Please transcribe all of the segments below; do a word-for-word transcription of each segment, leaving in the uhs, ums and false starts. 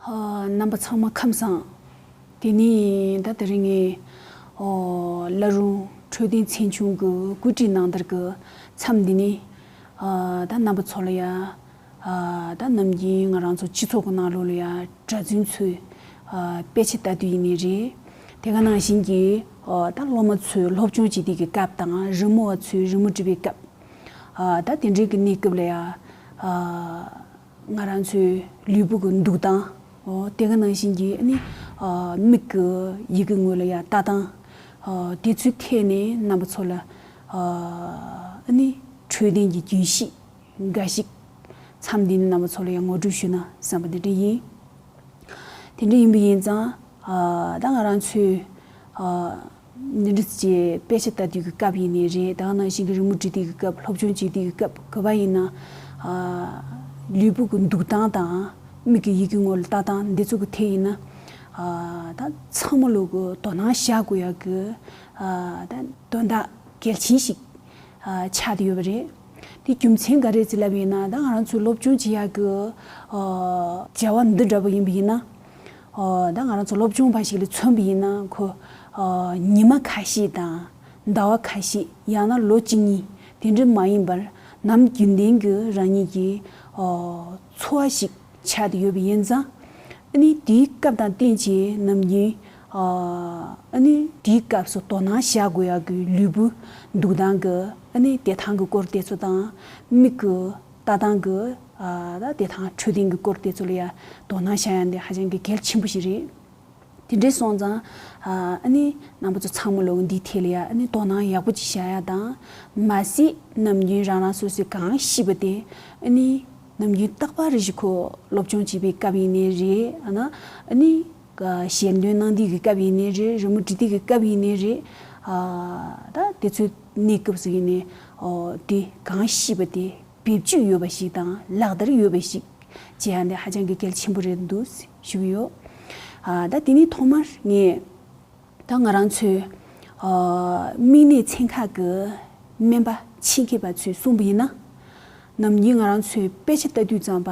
ཨ། རྣམ་པ་ཚང་མ་ཁམས་བཟང་། དེ་ནས་ད་དེ་རིང་ངས་ཨོ་བླ་རུང་འཕྲོད་བསྟེན་ཚན་ཆུང་གི་བཀོད་སྒྲིག་གནང་བསྡད་ཀྱི་མཚམས་འདི་ནས། ཨ། ད་རྣམ་པ་ཚོ་ལ་ཡ། ཨ། ད་ནམ་རྒྱུན་ང་རང་ཚོ་སྤྱི་ཚོགས་ཀྱི་ནང་ལོགས་ལ་ཡ་གྲྭ་བཙུན་ཚོས་ཨ་དཔེ་ཆ་ལྟ་དུས་ཡིན་ནའི་རེད། དེ་ག་ནང་བཞིན་གྱི་ཨ་ད་སློབ་མ་ཚོས་སློབ་སྦྱོང་བྱེད་དུས་ཀྱི་སྐབས་དང་། རི་མོ་བ་ཚོས་རི་མོ་འབྲི་བའི་སྐབས། ཨ། ད་དེ་འདྲའི་གི་གནས་སྐབས་ལ་ཡ། ཨ། ང་རང་ཚོའི་ལུས་པོ་གི་འདུག་སྟངས། འོ་དེ་ག་ནང་བཞིན་གྱི་ཨ་ནི། ཨ། མིག་གི་ཡི་གེ་ངོས་ལ་ཡ་ལྟ་སྟངས། ཨ། དེ་ཚོའི་ཐད་ནས་རྣམ་པ་ཚོ་ལ། ཨ། ཨ་ནི་འཕྲོད་བསྟེན་གྱི་རྒྱུན་ཤེས་འགའ་ཞིག་མཚམས་འདི་ནས་རྣམ་པ་ཚོ་ལ་ཡ་ངོ་སྤྲོད་ཞུས་ན་བསམ་པ་འདི་འདྲ་ཡིན། དེ་འདྲ་ཡིན་པ་ཡིན་ཙང་། ཨ། ད་ང་རང་ཚོས། ཨ། འདི་འདྲ་ཅིག་དཔེ་ཆ་ལྟ་དུས་ཀྱི་སྐབས་ཡིན་ནའི་རེད། ད་ག་ནང་བཞིན་གྱི་རི་མོ་འབྲི་དུས་ཀྱི་སྐབས། སློབ་སྦྱོང་བྱེད་དུས་ཀྱི་སྐབས། ག་པར་ཡིན་ན། ཨ། ལུས་པོ་གི་འདུག་སྟངས་དང་མིག་གི་ཡི་གེ་ངོས་ལ་ལྟ་སྟངས་འདི་ཚོ་གི་ཐད་ཡིན་ན། ཨ། ད་ཚང་མ་ལོག་གི་དོ་སྣང་བྱ་དགོས་ཡག་གི། ཨ། ད་དོན་དག་གལ་ཆེན་ཞིག་ཨ། ཆགས་བསྡད་ཡོད་པ་རེད། དེ་རྒྱུ་མཚན་ག་རེ་རེད་ཟེར་ལབ་པ་ཡིན་ན། ད་ང་རང་ཚོའི་སློབ་སྦྱོང་བྱེད་ཡག་གི། ཨ། བྱ་བ་འདི་འདྲ་པོ་ཡིན་པ་ཡིན་ན། ཨ། ད་ང་རང་ཚོ་སློབ་སྦྱོང་པ་ཞིག་ལ་མཚོན་པ་ཡིན་ན། ཁོ། ཨ། ཉི་མ་ཁ་ཤས་དང་ཟླ་བ་ཁ་ཤས། ཡང་ན་ལོ་གཅིག་གཉིས། དེ་འདྲ་མ་ཡིན་པར་ནམ་རྒྱུན་ལྡན་གྱི་རང་ཉིད་ཀྱི། ཨ། འཚོ་བ་ཞིག་ཆགས་བསྡད་ཡོད་པ་ཡིན་ཙང་། ཨ་ནི་དེའི་སྐབས་དང་བསྟུན་བྱས་ནམ་རྒྱུན། ཨ། ཨ་ནི་དེའི་སྐབས་སུ་དོ་སྣང་བྱ་དགོས་ཡག་གི་ལུས་པོ་འདུག་སྟངས་ཀྱི། ཨ་ནི་བདེ་ཐང་གི་སྐོར་དེ་ཚོ་དང་། མིག་གི་ལྟ་སྟངས་ཀྱི། ཨ། ད་བདེ་ཐང་འཕྲོད་བསྟེན་གྱི་སྐོར་དེ་ཚོ་ལ་ཡ་དོ་སྣང་བྱ་ཡག་འདི་ཧ་ཅང་གི་གལ་ཆེན་པོ་ཞིག་རེད། དེ་འདྲ་སོང་ཙང་། ཨ། ཨ་ནི་རྣམ་པ་ཚོ་ཚང་མ་ལོག་འདིའི་ཐད་ལ་ཡ་ཨ་ནི་དོ་སྣང་ཡག་པོ་ཅིག་བྱ་ཡག་དང་། མ་ཟད་ནམ་རྒྱུན་རང་རང་སོ་སོས་གང་ཤེས་པ་དེ། ཨ་ནི་ནམ་རྒྱུན་རྟག་པར་རེ་བཞིན་ཁོ་སློབ་སྦྱོང་བྱེད་པའི་སྐབས་ཡིན་ནའི་རེད། ཨ་ན་ཨ་ནི་ཞལ་འདོན་གནང་དུས་ཀྱི་སྐབས་ཡིན་ནའི་རེད། རི་མོ་འབྲི་དུས་ཀྱི་སྐབས་ཡིན་ནའི་རེད། ཨ། ད་དེ་ཚོའི་གནས་སྐབས་སུ་ཡིན་ནའི། ཨོ། དེ་གང་ཤེས་པ་དེ་བེད་སྤྱོད་ཡོད་པ་ཞིག་དང་ལག་བསྟར་ཡོད་པ་ཞིག་བྱེད་ཡག་འདི་ཧ་ཅང་གི་གལ་ཆེན་པོ་རེད་འདུག་ཞུ་གི་ཡོད། ཨ། ད་དེ་ནས་ཐོག་མར་ངས་ད་ང་རང་ཚོའི། ཨ། མིག་ནད་ཚན་ཁག་གི་སྨན་པ་ཆེད་མཁས་པ་ཚོས་གསུངས་པ་ཡིན་ན། ནམ་རྒྱུན་ང་རང་ཚོས་དཔེ་ཆ་ལྟ་དུས་ཙམ་པ།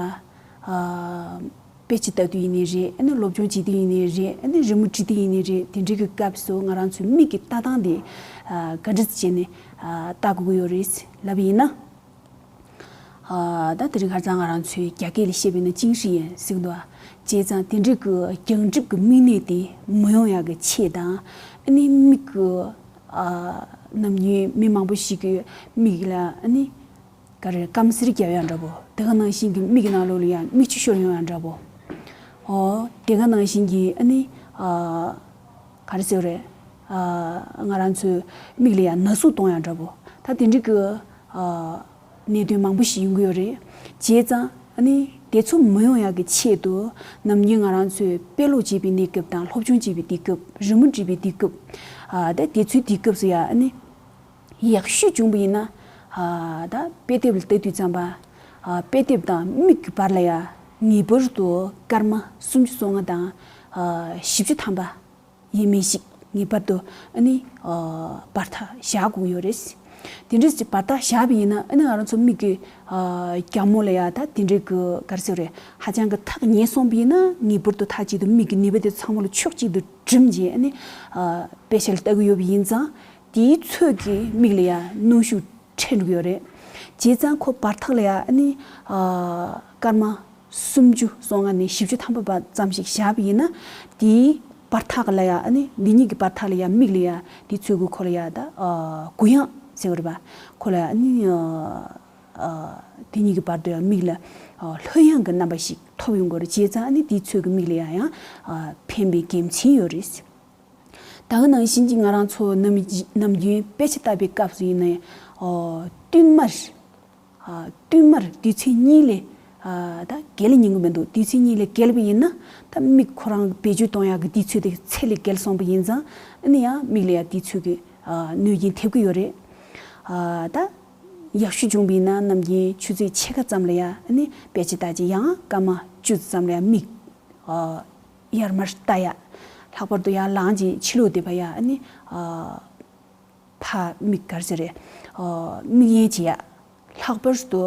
ཨ། དཔེ་ཆ་ལྟ་དུས་ཡིན་ནའི་རེད། ཨ་ནི་སློབ་སྦྱོང་བྱེད་དུས་ཡིན་ནའི་རེད། ཨ་ནི་རི་མོ་འབྲི་དུས་ཡིན་ནའི་རེད། དེ་འདྲའི་གི་སྐབས་སུ་ང་རང་ཚོའི་མིག་གི་ལྟ་སྟངས་དེ། ཨ། ག་འདྲ་བྱས་ནས། ཨ། ལྟ་དགོས་ཀྱི་ཡོད་རེད་ལབ་པ་ཡིན་ན། ཨ། ད་དེ་རིང་ཁ་སང་ང་རང་ཚོའི་རྒྱ་སྐད་ལ་བཤད་པ་ཡིན་ན་近视眼ཟེར་གི་འདུག་ཨ། བྱས་ཙང་དེ་འདྲའི་གི་རྒྱང་འགྲིབ་གི་མིག་ནད་དེ་མི་ཡོང་ཡག་གི་ཆེད་དང་། ཨ་ནི་མིག་གི། ཨ། ནམ་རྒྱུན་མི་མང་པོ་ཞིག་གི་མིག་ལ་ཨ་ནི། ག་རེ། སྐམ་སེར་རྒྱབ་ཡག་འདྲ་པོ། དེ་ག་ནང་བཞིན་གྱི་མིག་གི་ནང་ལོགས་ལ་ཡང་མིག་ཆུ་ཤོར་ཡོང་ཡག་འདྲ་པོ། ཨོ། དེ་ག་ནང་བཞིན་གྱི་ཨ་ནི། ཨ། ག་རེ་ཟེར་རེད། ཨ། ང་རང་ཚོའི་མིག་ལ་ཡང་ན་ཟུག་གཏོང་ཡག་འདྲ་པོ། ད་དེ་འདྲའི་གི། ཨ། གནད་དོན་མང་པོ་ཞིག་ཡོང་གི་ཡོད་རེད། བྱས་ཙང་ཨ་ནི་དེ་ཚོ་མི་ཡོང་ཡག་གི་ཆེད་དུ་ནམ་རྒྱུན་ང་རང་ཚོས་དཔེ་ཀློག་བྱེད་པའི་གནས་སྐབས་དང་། སློབ་སྦྱོང་བྱེད་པའི་དུས་སྐབས། རི་མོ་འབྲི་བའི་དུས་སྐབས། ཨ། ད་དེ་ཚོའི་དུས་སྐབས་སུ་ཡང་ཨ་ནི། ཡག་ཤོས་བྱུང་བ་ཡིན་ན། ཨ། ད་དཔེ་དེབ་ལ་ལྟ་དུས་ཙམ་པ། ཨ། དཔེ་དེབ་དང་མིག་གི་བར་ལ་ཡ་ངེས་པར་དུ་སྐར་མ་སུམ་ཅུ་སོ་ལྔ་དང་། ཨ། བཞི་བཅུ་ཐམ་པ་ཡས་མས་ཤིག་ངེས་པར་དུ་ཨ་ནི། ཨ། བར་ཐག་བཞག་དགོས་ཀྱི་ཡོད་རེད། དེ་འདྲ་ཅིག་བར་ཐག་བཞག་པ་ཡིན་ན། ཨ་ནི་ང་རང་ཚོ་མིག་གི། ཨ། རྒྱ་མོ་ལ་ཡ་ད་དེ་འདྲའི་གི་ག་རེ་ཟེར་རེད། ཧ་ཅང་གི་ཐག་ཉེ་སོང་བ་ཡིན་ན། ངེས་པར་དུ་མཐའ་གཅིག་ཏུ་མིག་གི་ནུས་པ་དེ་ཚང་མ་ལ་ཕྱོགས་གཅིག་ཏུ་སྒྲིམ་བྱས། ཨ་ནི། ཨ། དཔེ་ཆ་ལ་ལྟ་གི་ཡོད་པ་ཡིན་ཙང་། དེའི་ཚོད་ཀྱིས་མིག་ལ་ཡ་གནོན་ཤུགས་འཕྲད་འགྲོ་གི་ཡོད་རེད། བྱས་ཙང་ཁོ་བར་ཐག་ལ་ཡ་ཨ་ནི། ཨ། སྐར་མ་སུམ་ཅུ་སོ་ལྔ་ནས་བཞི་བཅུ་ཐམ་པ་བར་ཙམ་ཞིག་བཞག་པ་ཡིན་ན། དེའི་བར་ཐག་ལ་ཡ་ཨ་ནི། འདི་གཉིས་ཀྱི་བར་ཐག་ལ་ཡ་མིག་ལ་ཡ་དེའི་ཚོད་ཀྱིས་ཁོ་ལ་ཡ་ད། ཨ། གུ་ཡངས་ཟེར་བ་རེད་པ། ཁོ་ལ་ཡ་ཨ་ནི། ཨ། ཨ། དེ་གཉིས་ཀྱི་བར་དུ་ཡ་མིག་ལ། ཨ། ལྷོད་ཡངས་ཀྱི་རྣམ་པ་ཞིག་ཐོབ་ཡོང་གི་རེད། བྱས་ཙང་ཨ་ནི་དེའི་ཚོད་ཀྱིས་མིག་ལ་ཡ་ཡང་། ཨ། ཕན་པའི་དགེ་མཚན་ཡོད་རེད། ད་ག་ནང་བཞིན་གྱི་ང་རང་ཚོ་ནམ་ནམ་རྒྱུན་དཔེ་ཆ་ལྟ་བའི་སྐབས་སུ་ཡིན་ནའི། ཨོ། བསྟུད་མར། ཨ། བསྟུད་མར་དུས་ཚོད་གཉིས་ལས། ཨ། ད་བརྒལ་ཉན་གྱི་མི་འདུག་དུས་ཚོད་གཉིས་ལས་བརྒལ་བ་ཡིན་ན། ད་མིག་ཁོ་རང་བེད་སྤྱོད་གཏོང་ཡག་གི་དུས་ཚོད་དེ་ཚད་ལས་བརྒལ་སོང་བ་ཡིན་ཙང་། ཨ་ནི་ཡང་མིག་ལ་ཡང་དུས་ཚོད་ཀྱི། ཨ། གནོད་སྐྱོན་ཐེབས་ཀྱི་ཡོད་རེད། ཨ། ད་ཡག་ཤོས་བྱུང་བ་ཡིན་ན། ནམ་རྒྱུན་ཆུ་ཚོད་ཕྱེད་ཀ་ཙམ་ལ་ཡ་ཨ་ནི་དཔེ་ཆ་ལྟ་བྱས། ཡང་སྐར་མ་བཅུ་ཙམ་ལ་ཡ་མིག་ཨ། ཡར་མར་ལྟ་ཡ། ལྷག་པར་དུ་ཡར་ལངས་རྗེས་ཕྱི་ལོགས་བསྡད་པ་ཡ་ཨ་ནི། ཨ། ཕར་མིག་ག་རེ་ཟེར་རེད། ཨ། མིག་དབྱེ་བྱེད་ཡ། ལྷག་པར་དུ་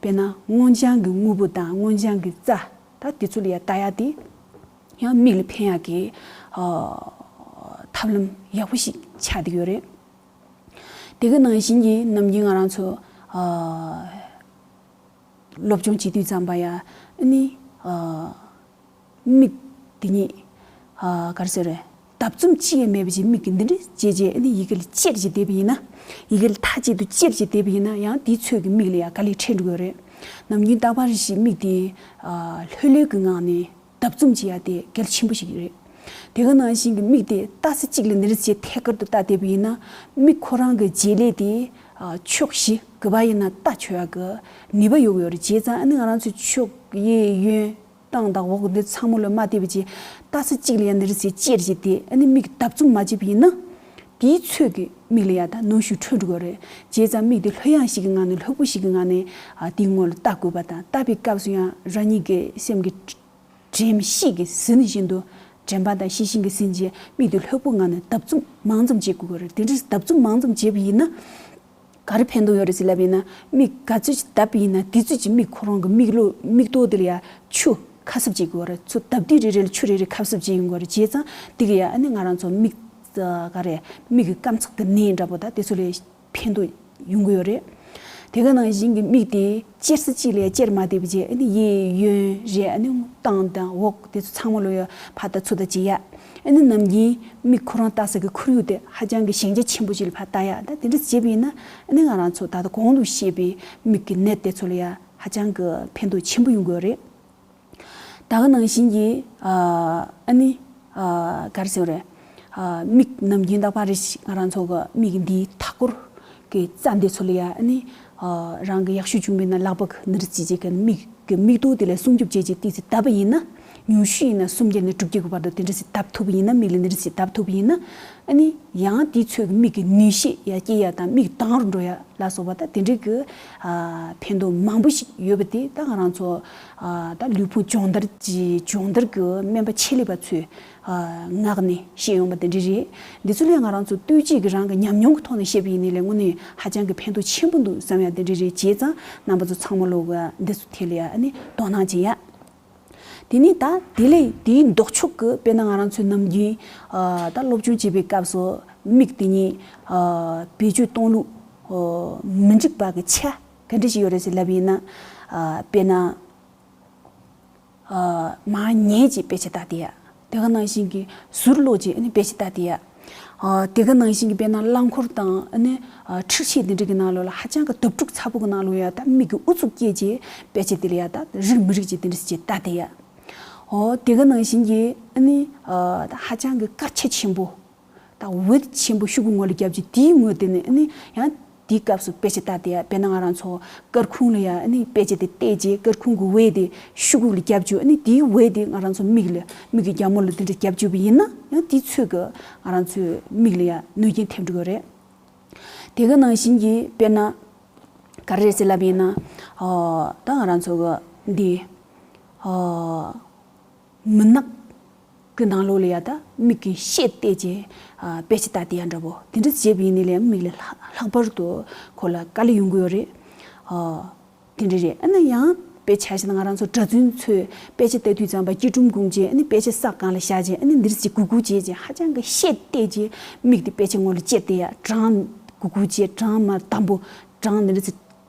དཔེར་ན་སྔོ་ལྗང་གི་དངོས་པོ་དང་། སྔོ་ལྗང་གི་རྩྭ། ད་དེ་ཚོ་ལ་ཡ་ལྟ་ཡ་དེ། ཡང་མིག་ལ་ཕན་ཡག་གི་ཨ་ཐབས་ལམ་ཡག་པོ་ཞིག་ཆགས་བསྡད་ཡོད་རེད། དེ་ག་ནང་བཞིན་གྱི་ནམ་རྒྱུན་ང་རང་ཚོ་ཨ་སློབ་སྦྱོང་བྱེད་དུས་ཙམ་པ་ཡ་ཨ་ནི་ཨ་མིག་དེ་ཉིད་ཨ་ག་རེ་ཟེར་རེད། ལྡབ་འཛུམ་ཅི་ཡང་མེད་པ་ཅིག་མིག་གིས་འདི་འདྲ་བྱས་རྗེས་ཨ་ནི་ཡི་གེ་ལ་ཅེར་བྱས་བསྡད་པ་ཡིན་ན། ཡི་གེ་ལ་མཐའ་གཅིག་ཏུ་ཅེར་བྱས་བསྡད་པ་ཡིན་ན་ཡང་དེའི་ཚོད་ཀྱིས་མིག་ལ་ཡང་དཀའ་ལས་འཕྲད་འགྲོ་གི་རེད། ནམ་རྒྱུན་རྟག་པར་རེ་ཞིག་མིག་དེ་ཨ་ལྷོད་ལྷོད་ཀྱི་ངང་ནས་ལྡབ་འཛུམ་བྱེད་ཡ་དེ་གལ་ཆེན་པོ་ཞིག་རེད། དེ་ག་ནང་བཞིན་གྱི་མིག་དེ་ལྟ་ས་གཅིག་ལ་འདི་འདྲ་བྱས་ཐད་ཀར་དུ་ལྟ་བསྡད་པ་ཡིན་ན། མིག་ཁོ་རང་གི་བརྗེ་ལས་དེ་ཨ་ཕྱོགས་བཞི་ག་པར་ཡིན་ན་ལྟ་ཆོག་ཡ་གི་ནུས་པ་ཡོད་ཀྱི་ཡོད་རེད། བྱས་ཙང་ཨ་ནི་ང་རང་ཚོའི་ཕྱོགས་གཡས་གཡོན་སྟེང་དང་འོག་འདི་ཚང་མ་ལ་མ་བལྟས་པ་བྱས་ལྟ་ས་གཅིག་ལ་ཡང་འདི་འདྲ་བྱས་ཅེར་བྱས་ཏེ་ཨ་ནི་མིག་ལྡབ་འཛུམ་མ་བྱས་པ་ཡིན་ན། དེའི་ཚོད་ཀྱིས་མིག་ལ་ཡང་ད་གནོན་ཤུགས་འཕྲོད་འགྲོ་གི་རེད། བྱས་ཙང་མིག་དེ་ལྷོད་ཡངས་ཤིག་གི་ངང་ནས་ལྷོད་པོ་ཞིག་གི་ངང་ནས་ཨ་དེའི་ངོ་ལ་ལྟ་དགོས་པ་དང་ལྟ་བའི་སྐབས་སུ་ཡང་རང་ཉིད་ཀྱི་སེམས་ཀྱི་དྲན་ཤེས་ཀྱིས་ཟིན་བཞིན་དུ་དྲན་པ་དང་ཤེས་བཞིན་གྱིས་ཟིན་རྗེས་མིག་དེ་ལྷོད་པོ་ངང་ནས་ལྡབ་འཛུམ་མང་ཙམ་བྱེད་དགོས་ཀྱི་རེད། དེ་འདྲའི་ལྡབ་འཛུམ་མང་ཙམ་བྱས་པ་ཡིན་ན། ག་རེ་ཕན་ཐོགས་ཡོད་རེད་ཟེར་ལབ་ཡིན་ན། མིག་ག་ཚོད་ཅིག་བལྡབས་པ་ཡིན་ན་དེ་ཚོད་ཅིག་མིག་ཁོ་རང་གི་མིག་ལོ་མིག་ཏོ་དེ་ལ་ཡ་ཆུ་ཁ་གསབ་བྱེད་དགོས་རེད། ཆུ་བལྡབས་དུས་རེ་རེ་ལ་ཆུ་རེ་རེ་ཁ་གསབ་བྱེད་ཡོང་དགོས་རེད། བྱས་ཙང་དེ་གི་ཡ་ཨ་ནི་ང་རང་ཚོ་མིག་ག་རེ་མིག་གི་སྐམ་ཚགས་དེ་ནས་འདྲ་པོ་ད་དེ་ཚོ་ལ་ཕན་ཐོགས་ཡོང་གི་ཡོད་རེད། དེ་ག་ནང་བཞིན་གྱི་མིག་དེ་ཅེར་ས་གཅིག་ལ་ཡ་ཅེར་མ་བསྡད་པ་བྱས་ཨ་ནི་གཡས་གཡོན་རེད། ཨ་ནི་སྟེང་དང་འོག་དེ་ཚོ་ཚང་མ་ལ་ཡ་ཕར་ལྟ་ཚུར་ལྟ་བྱེད་ཡ། ཨ་ནི་ནམ་རྒྱུན་མིག་ཁོ་རང་ལྟ་ས་གི་ཁོར་ཡུག་དེ་ཧ་ཅང་གི་ཞན་ཆ་ཆེན་པོ་ཞིག་ལ་ཕར་ལྟ་ཡ། ད་དེ་འདྲ་བྱས་པ་ཡིན་ན་ཨ་ནི་ང་རང་ཚོ་ད་ལྟ་གོང་དུ་བཤད་པའི་མིག་གི་ནད་དེ་ཚོ་ལ་ཡ་ཧ་ཅང་གི་ཕན་ཐོགས་ཆེན་པོ་ཡོང་གི་ཡོད་རེད། ད་ག་ནང་བཞིན་གྱི་ཨ་ཨ་ནི་ཨ་ག་རེ་ཟེར་དགོས་རེད། ཨ་མིག་ནམ་རྒྱུན་རྟག་པར་རེ་ཞིག་ང་རང་ཚོ་གི་མིག་འདིའི་མཐའ་སྐོར་གྱི་རྩ་འདི་ཚོ་ལ་ཡ་ཨ་ནི་ཨ་རང་གི་ཡག་ཤོས་བྱུང་བས་ན་ལག་པ་གི་འདི་འདྲ་བྱས་བྱས་ཀྱི་མིག་གི་མིག་ཏོ་དེ་ལ་སྲུང་སྐྱོབ་བྱས་བྱས་ཏོག་ཙམ་བརྡབས་པ་ཡིན་ན། ཉུང་ཤོས་ཡིན་ན་སུམ་བརྒྱ་ནས་དྲུག་བརྒྱ་གི་བར་དུ་དེ་འདྲ་ཞིག་བརྡབས་ཐུབ་པ་ཡིན་ན། མིག་ལ་འདི་འདྲ་ཞིག་བརྡབས་ཐུབ་པ་ཡིན་ན། ཨ་ནི་ཡང་དེའི་ཚོད་ཀྱིས་མིག་གི་ནུས་ཤུགས་ཡར་སྐྱེད་ཡ་དང་མིག་དྭངས་རུ་འགྲོ་ཡ་ལ་སོགས་པ་དང་དེ་འདྲའི་གི་ཨ་ཕན་ཐོགས་མང་པོ་ཞིག་ཡོད་པ་དེ་ད་ང་རང་ཚོ་ཨ་ད་ལུས་ཕུང་སྦྱོང་བརྡར་གྱི་སྦྱོང་བརྡར་གྱི་སྨན་པ་ཆེད་ལས་པ་ཚོས་ཨ་ངག་ནས་བཤད་ཡོང་བ་དེ་འདྲ་རེད། འདི་ཚོ་ལས་ང་རང་ཚོ་ལྟོས་བཅས་ཀྱི་རང་གི་ཉམས་མྱོང་གི་ཐོག་ནས་བཤད་པ་ཡིན་ནའི་ལས་དངོས་གནས་ཧ་ཅང་གི་ཕན་ཐོགས་ཆེན་པོ་འདུག་བསམ་ཡ་དེ་འདྲ་རེད། བྱས་ཙང་རྣམ་པ་ཚོ་ཚང་མ་ལོག་གི་འདི་ཚོ་ཐད་ལ་ཡ་ཨ་ནི་དོ་སྣང་བྱེད་ཡ། དེ་ནས་ད་དེ་ལས་དེའི་ལྡོག་ཕྱོགས་ཀྱི་དཔེར་ན་ང་རང་ཚོའི་ནམ་རྒྱུན་ཨ་ད་སློབ་སྦྱོང་བྱེད་པའི་སྐབས་སུ་མིག་དེ་ཉིད་ཨ་བེད་སྤྱོད་གཏོང་ལུགས་ཨ་མི་འགྲིག་པ་གི་ཆ་ག་འདྲ་ཞིག་ཡོད་རེད་ཟེར་ལབ་ཡིན་ན། ཨ་དཔེར་ན་ཨ་མར་ཉལ་བྱས་དཔེ་ཆ་ལྟ་བསྡད་ཡ། དེ་ག་ནང་བཞིན་གྱི་ཟུར་ལོག་བྱས་ཨ་ནི་དཔེ་ཆ་ལྟ་བསྡད་ཡ། ཨ་དེ་ག་ནང་བཞིན་གྱི་དཔེར་ན་རླངས་འཁོར་དང་ཨ་ནི་ཨ་འཁྲུག་ཆས་དེ་འདྲ་གི་ནང་ལོགས་ལ་ཧ་ཅང་གི་དྭ་ཕྲུག་ཚ་པོ་གི་ནང་ལོགས་ཡ་ད་མིག་གི་ཨུ་ཚུགས་སྐྱེས་བྱས་དཔེ་ཆ་དེ་ལ་ཡ་ད་རིག་མི་རིག་བྱས་དེ་འདྲ་ཞིག་བྱས་ལྟ་བསྡད་ཡ། ཨོ་དེ་ག་ནང་བཞིན་གྱི་ཨ་ནི་ཨ་ད་ཧ་ཅང་གི་དཀར་ཆ་ཆེན་པོ། ད་འོད་ཆེན་པོ་ཤོག་གུ་ངོས་ལ་བརྒྱབ་ཀྱི་དེའི་ངོས་དེ་ནས་ཨ་ནི་ཡང་དེའི་སྐབས་སུ་དཔེ་ཆ་ལྟ་བསྡད་ཡ། དཔེར་ན་ང་རང་ཚོ་སྐར་ཁུང་ལ་ཡ་ཨ་ནི་དཔེ་ཆ་དེ་གཏད་རྗེས་སྐར་ཁུང་གི་འོད་དེ་ཤོག་གུ་ལ་བརྒྱབ་བཅུག་ཨ་ནི་དེའི་འོད་དེ་ང་རང་ཚོ་མིག་ལ་མིག་གི་རྒྱབ་ངོས་ལ་དེ་འདྲ་བརྒྱབ་བཅུག་པ་ཡིན་ན་ཡང་དེའི་ཚོད་ཀྱིས་ང་རང་ཚོའི་མིག་ལ་ཡ་གནོད་སྐྱོན་ཐེབས་འགྲོ་གི་རེད། དེ་ག་ནང་བཞིན་གྱི་དཔེར་ན་ག་རེ་རེད་ཟེར་ལབ་ཡིན་ན། ཨ་ད་ང་རང་ཚོ་གི་འདི་ཨ་མུན་ནག་གི་ནང་ལོགས་ལ་ཡ་ད་མིག་གི་ཤེལ་གཏད་བྱས་ཨ་དཔེ་ཆ་ལྟ་བསྡད་ཡ་འདྲ་པོ་དེ་འདྲ་བྱས་པ་ཡིན་ནའི་ལས་མིག་ལ་ལྷག་ལྷག་པར་དུ་ཁོ་ལ་དཀའ་ལས་ཡོང་གི་ཡོད་རེད། ཨ་དེ་འདྲ་རེད། ཨ་ནི་ཡང་དཔེ་ཆ་བཞག་ན་ང་རང་ཚོ་གྲྭ་བཙུན་ཚོས་དཔེ་ཆ་ལྟ་དུས་ཙམ་པ་སྐྱིལ་ཀྲུང་བསྒོམས་བྱས་ཨ་ནི་དཔེ་ཆ་ས་སྒང་ལ་བཞག་བྱས་ཨ་ནི་འདིར་ཅིག་གུག་གུག་བྱས་བྱས་ཧ་ཅང་གི་ཤེལ་གཏད་བྱས་མིག་དེ་དཔེ་ཆ་ངོ་ལ་ཅེར་བསྡད་ཡ། གྲང་གུག་གུག་བྱས་གྲང་མ་དམ་པོ་གྲང་འདི་འདྲ་ཅིག་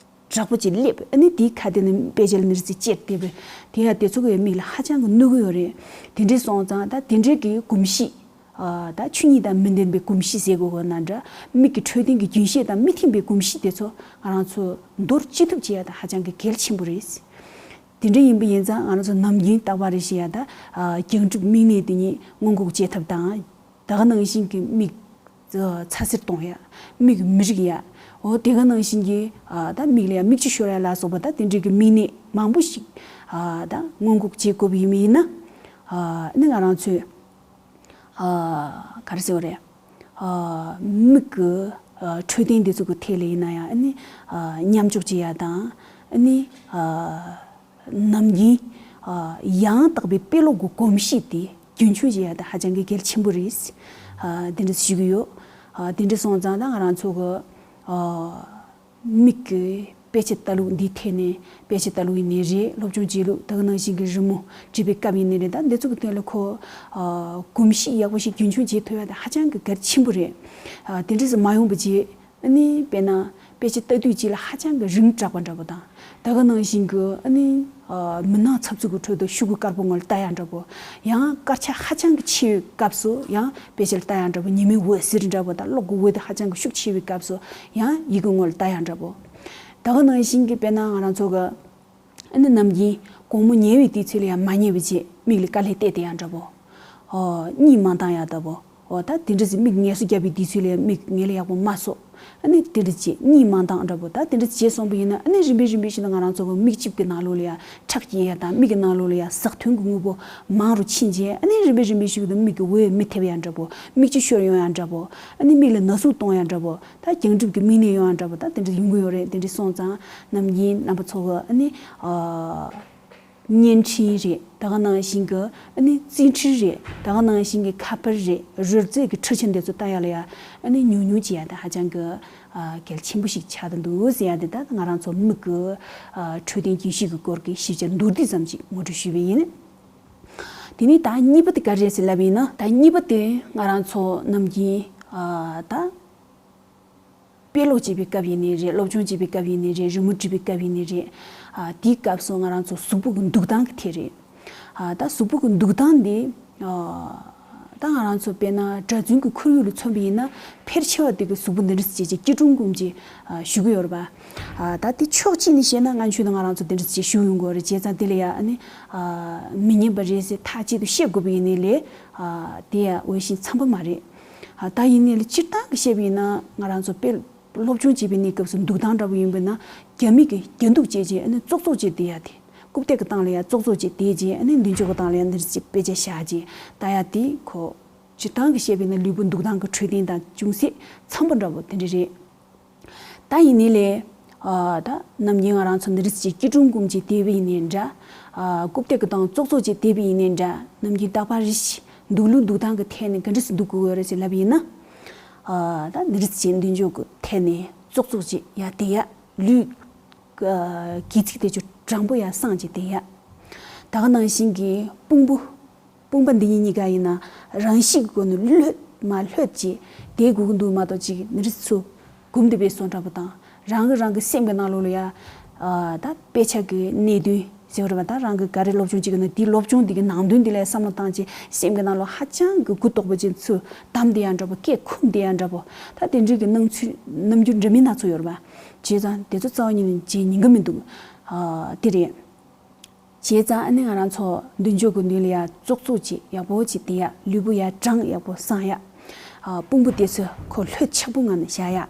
དྲག་པོ་ཅིག་སླེབས་ཨ་ནི་དེའི་ཁ་དེ་ནས་དཔེ་ཆ་ལ་མི་རིགས་ཅིག་ཅེར་བསྡད་པས་དེ་ཡང་དེ་ཚོ་གི་མིག་ལ་ཧ་ཅང་གི་གནོད་གི་ཡོད་རེད། དེ་འདྲས་སོང་ཙང་ད་དེ་འདྲས་ཀྱི་གོམས་གཤིས་ཨ་ད་ཆོས་ཉིད་དང་མི་ལྡན་པའི་གོམས་གཤིས་ཟེར་དགོས་གོ་ན་འདྲ། མིག་གི་འཕྲོད་བསྟེན་གྱི་རྒྱུན་ཤེས་དང་མི་མཐུན་པའི་གོམས་གཤིས་དེ་ཚོ་ང་རང་ཚོ་འདོར་ཅི་ཐུབ་བྱེད་ཡ་ད་ཧ་ཅང་གི་གལ་ཆེན་པོ་རེད། དེ་འདྲ་ཡིན་པ་ཡིན་ཙང་ང་རང་ཚོ་ནམ་རྒྱུན་རྟག་པར་རེ་བཞིན་ཡ་ད་ཨ་རྒྱང་སྒྲུབ་མིག་ནད་དེ་ཉིད་སྔོན་འགོག་བྱེད་ཐབས་དང་། ད་ག་ནང་བཞིན་གྱི་མིག་ཚ་སེར་གཏོང་ཡ། མིག་མི་རིག་ཡ། འོ་དེ་ག་ནང་བཞིན་གྱི་ཨ་ད་མིག་ལ་ཡ་མིག་ཆུ་ཤོར་ཡ་ལ་སོགས་པ་ད་དེ་འདྲའི་གི་མིག་ནད་མང་པོ་ཞིག་ཨ་ད་སྔོན་འགོག་བྱེད་དགོས་པ་ཡིན་མིན་ཡིན་ན། ཨ་ནི་ང་རང་ཚོས་ཨ་ག་རེ་ཟེར་བ་རེད། ཨ་མིག་གི་ཨ་འཕྲོད་བསྟེན་འདི་ཚོ་གི་ཐད་ལ་ཡིན་ན་ཡང་ཨ་ནི་ཨ་མཉམ་འཇོག་བྱེད་ཡ་དང་ཨ་ནི་ཨ་ནམ་རྒྱུན་ཨ་ཡང་དག་པའི་དཔེ་ཀློག་གི་གོམས་གཤིས་དེ་རྒྱུན་འཁྱོངས་བྱེད་ཡ་དེ་ཧ་ཅང་གི་གལ་ཆེན་པོ་རེད། ཨ་དེ་འདྲ་ཞུ་གི་ཡོད། ཨ་དེ་འདྲ་སོང་ཙང་ད་ང་རང་ཚོ་གི་ཨ་མིག་གི་ དཔེ་ཆ་ལྟ་ལུགས་འདིའི་ཐད་ནས་དཔེ་ཆ་ལྟ་ལུགས་ཡིན་ནའི་རེད། སློབ་སྦྱོང་བྱེད་ལུགས། ད་ག་ནང་བཞིན་གྱི་རི་མོ་འབྲི་བའི་སྐབས་ཡིན་ནའི་རེད། ད་འདི་ཚོ་གི་ཐད་ལ་ཁོ་ཨ་གོམས་གཤིས་ཡག་པོ་ཞིག་རྒྱུན་འཁྱོངས་བྱེད་ཐུབ་ཡ་དེ་ཧ་ཅང་གི་གལ་ཆེན་པོ་རེད། ཨ་དེ་འདྲ་ཟེར་མ་ཡོང་བ་བྱེད། ཨ་ནི་དཔེར་ན་དཔེ་ཆ་ལྟ་དུས་གཅིག་ལ་ཧ་ཅང་གི་རིང་དྲགས་པ་འདྲ་པོ་དང་། ད་ག་ནང་བཞིན་གྱི་ཨ་ནི་ཨ་མི་སྣ་འཚབ་འཚུབ་ཀྱི་ཁྲོད་དུ་ཤོག་གུ་དཀར་པོ་ངོ་ལ་ལྟ་ཡ་འདྲ་པོ། ཡང་དཀར་ཆག་ཧ་ཅང་གི་ཆེ་བའི་སྐབས་སུ་ཡང་དཔེ་ཆ་ལ་ལྟ་ཡ་འདྲ་པོ། ཉི་མའི་འོད་ཟེར་འདྲ་པོ་དང་གློག་གི་འོད་དེ་ཧ་ཅང་གི་ཤུགས་ཆེ་བའི་སྐབས་སུ་ཡང་ཡི་གེ་ངོ་ལ་ལྟ་ཡ་འདྲ་པོ། ད་ག་ནང་བཞིན་གྱི་དཔེར་ན་ང་རང་ཚོ་གི་ཨ་ནི་ནམ་རྒྱུན་དགོང་མོ་ཉལ་བའི་དུས་ཚོད་ལ་ཡང་མ་ཉལ་བའི་རྗེས་མིག་ལ་དཀའ་ལས་གཏད་དེ་ཡང་འདྲ་པོ། ཨོ་གཉིད་མ་འདང་ཡ་ལྟ་བུ། ཨོ་ད་དེ་འདྲ་ཟིག་མིག་ངལ་གསོ་རྒྱབ་པའི་དུས་ཚོད་ལ་ཡང་མིག་ངལ་ཡག་པོ་མ་གསོ། ཨ་ནི་དེ་འདྲ་བྱས་གཉིད་མ་འདང་འདྲ་པོ། ད་དེ་འདྲ་བྱས་སོང་པ་ཡིན་ན་ཨ་ནི་རིམ་པས་རིམ་པས་བྱས་ན་ང་རང་ཚོ་གི་མིག་ལྕིབས་ཀྱི་ནང་ལོགས་ལ་ཡང་ཁྲག་སྐྱེ་ཡ་དང་མིག་གི་ནང་ལོགས་ལ་ཡང་ཟགས་ཐོན་གྱི་དངོས་པོ་མང་རུ་ཕྱིན་རྗེས་ཨ་ནི་རིམ་པས་རིམ་པས་ཤིག་ཏུ་མིག་གི་འོད་མི་ཐེབས་ཡ་འདྲ་པོ། མིག་ཆུ་ཤོར་ཡོང་ཡ་འདྲ་པོ། ཨ་ནི་མིག་ལ་ན་ཟུག་གཏོང་ཡ་འདྲ་པོ། ད་རྒྱང་འགྲིབ་ཀྱི་མིག་ནད་ཡོང་ཡ་འདྲ་པོ། ད་དེ་འདྲ་ཡོང་གི་ཡོད་རེད། དེ་འདྲ་སོང་ཙང་ནམ་རྒྱུན་རྣམ་པ་ཚོ་གི་ཨ་ནི་ཨ་བརྙན་འཕྲིན་རེད། ད་ག་ནང་བཞིན་གྱི་ཨ་ནི་རྩིས་འཕྲུལ་རེད། ད་ག་ནང་བཞིན་གྱི་ཁ་པར་རེད། རོལ་རྩེད་ཀྱི་འཕྲུལ་ཆས་འདི་ཚོ་ལྟ་ཡ་ལ་ཡ་ཨ་ནི་ཉུང་ཉུང་བྱེད་ཡ་དེ་ཧ་ཅང་གི་ཨ་གལ་ཆེན་པོ་ཞིག་ཆགས་བསྡད་འདུག་ཟེར་ཡ་དེ་ད་ང་རང་ཚོ་མིག་གི་ཨ་འཕྲོད་བསྟེན་རྒྱུན་ཤེས་ཀྱི་སྐོར་གྱི་ཞིབ་ཆ་མདོར་བསྡུས་ཙམ་ཅིག་ངོ་སྤྲོད་ཞུས་པ་ཡིན། དེ་ནས་ད་གཉིས་པ་དེ་ག་རེ་རེད་ཟེར་ལབ་ཡིན་ན། ད་གཉིས་པ་དེ་ང་རང་ཚོ་ནམ་རྒྱུན་ཨ་ད་དཔེ་ཀློག་བྱེད་པའི་སྐབས་ཡིན་ནའི་རེད། སློབ་སྦྱོང་བྱེད་པའི་སྐབས་ཡིན་ནའི་རེད། རི་མོ་འབྲི་བའི་སྐབས་ཡིན་ནའི་རེད། ཨ་དེའི་སྐབས་སུ་ང་རང་ཚོ་གཟུགས་པོ་གི་འདུག་སྟངས་ཀྱི་ཐད་རེད། ཨ་ད་གཟུགས་པོ་གི་འདུག་སྟངས་འདི་ཨ་ད་ང་རང་ཚོ་དཔེར་ན་གྲྭ་བཙུན་གྱི་ཁོར་ཡུག་ལ་མཚོན་པ་ཡིན་ན་ཕལ་ཆེ་བ་དེ་གི་གཟུགས་པོ་འདི་འདྲ་ཅིག་ཅིག་སྐྱིལ་ཀྲུང་བསྐུམ་ཅིག་ཨ་བཞུགས་ཀྱི་ཡོད་རེད་པ། ཨ་ད་དེ་ཕྱོགས་གཅིག་ནས་བཤད་ན་སྔ་ཆོས་ནས་ང་རང་ཚོ་འདི་འདྲ་ཅིག་བཞུགས་ཡོང་གི་ཡོད་རེད། བྱས་ཙང་དེ་ལ་ཡ་ཨ་ནི་ཨ་མི་ཉན་པ་རེད་ཟེར་ཐག་གཅོད་དུ་བཤད་དགོས་པ་ཡིན་ནའི་ལས་ཨ་དེ་ཡ་འོས་ཤིང་འཚམ་པ་མ་རེད། ཨ་ད་ཡིན་ནའི་ལས་སྤྱིར་བཏང་གི་བཤད་པ་ཡིན་ན་ང་རང་ཚོ་དཔེ་སློབ་སྦྱོང་བྱེད་པའི་གནས་སྐབས་སུ་འདུག་སྟངས་འདྲ་པོ་ཡིན་པ་ན་རྒྱ་མི་གི་རྒྱ་འདུག་བྱས་རྗེས་ཨ་ནི་ཙོག་ཙོག་བྱས་བསྡད་ཡ་དེ། རྐུབ་སྟེགས་ཀྱི་སྟེང་ལ་ཡ་ཙོག་ཙོག་བྱས་བསྡད་རྗེས་ཨ་ནི་མདུན་ཅོག་གི་སྟེང་ལ་ཡ་འདིར་ཅིག་དཔེ་ཆ་བཞག་རྗེས་ལྟ་ཡ་དེ་ཁོ། སྤྱིར་བཏང་གི་བཤད་པ་ཡིན་ན་ལུས་པོ་འདུག་སྟངས་ཀྱི་འཕྲོད་བསྟེན་དང་ཅུང་ཟད་འཚམ་པོ་འདྲ་པོ་དེ་འདྲ་རེད། ད་ཡིན་ནའི་ལས། ཨ་ད་ནམ་རྒྱུན་ང་རང་ཚོ་འདི་འདྲ་ཅིག་སྐྱིལ་ཀྲུང་བསྐུམ་ཅིག་བསྡད་པ་ཡིན་ནའི་འདྲ། ཨ་རྐུབ་སྟེགས་ཀྱི་སྟེང་ཙོག་ཙོག་ཅིག་བསྡད་པ་ཡིན་ནའི་འདྲ། ནམ་རྒྱུན་རྟག་པར་རེ་བཞིན་འདུག་ལུགས་འདུག་སྟངས་ཀྱི་ཐད་ནས་ག་འདྲ་སེ་འདུག་དགོས་ཀྱི་ཡོད་རེད་ཅེས་ལབ་པ་ཡིན་ན། ཨ་ད་འདི་འདྲ་ཅིག་མདུན་ཅོག་གི་ཐད་ནས་ཙོག་ཙོག་ཅིག་ཡར་བསྡད་ཡ། ལུས་ཨ་སྒལ་ཚིགས་དེ་ཚོ་དྲང་པོ་ཡར་བསྲིངས་ཅིག་བསྡད་ཡ། ད་ག་ནང་བཞིན་གྱི་དཔུང་པ། དཔུང་པ་འདི་གཉིས་གཉིས་ཀ་ཡིན་ན་རང་བཞིན་གྱི་སྒོ་ནས་ལྷོད་མ་ལྷོད་ཅིག་བསྡད་དགོས་ཀྱི་འདུག་མ་གཏོགས་ཅིག་མི་རིགས་ཚོ་སྒུམ་བསྡད་པའི་བཟོ་འདྲ་པོ་དང་རང་གི་རང་གི་སེམས་ཀྱི་ནང་ལོགས་ལ་ཡ་ཨ་ད་དཔེ་ཆ་གི་གནད་དོན་ཟེར་བ་རེད་པ། ད་རང་གི་ག་རེ་སློབ་སྦྱོང་བྱེད་ཀྱི་ན་དེའི་སློབ་སྦྱོང་འདི་གི་ནང་དོན་འདི་ལ་བསམ་བློ་བཏང་ཅིག་སེམས་ཀྱི་ནང་ལོགས་ཧ་ཅང་གི་གུ་དོག་པོ་ཅན་ཚོ་བསྡམས་བསྡད་ཡ་འདྲ་པོ། སྐད་འཁུམས་བསྡད་ཡ་འདྲ་པོ། ད་དེ་འདྲའི་གི་སྣང་ཚུལ་རྣམ་འགྱུར་འདྲ་མིན་སྣ་ཚོགས་ཡོད་རེད་པ། བྱས་ཙང་དེ་ཚོ་རྩ་བ་ཉིད་ནས་བྱེད་ཉན་གི་མི་འདུག་ཨ་དེ་རེད། བྱས་ཙང་ཨ་ནི་ང་རང་ཚོ་མདུན་ཅོག་གི་མདུན་ལ་ཡ་ཙོག་ཙོག་ཅིག་ཡག་པོ་ཅིག་བསྡད་ཡ། ལུས་པོ་ཡ་དྲང་ཡག་པོ་བསྲིངས་ཡ། ཨ་དཔུང་པ་དེ་ཚོ་ཁོ་ལྷོད་ཆགས་པོ་ངང་ནས་བཞག་ཡ།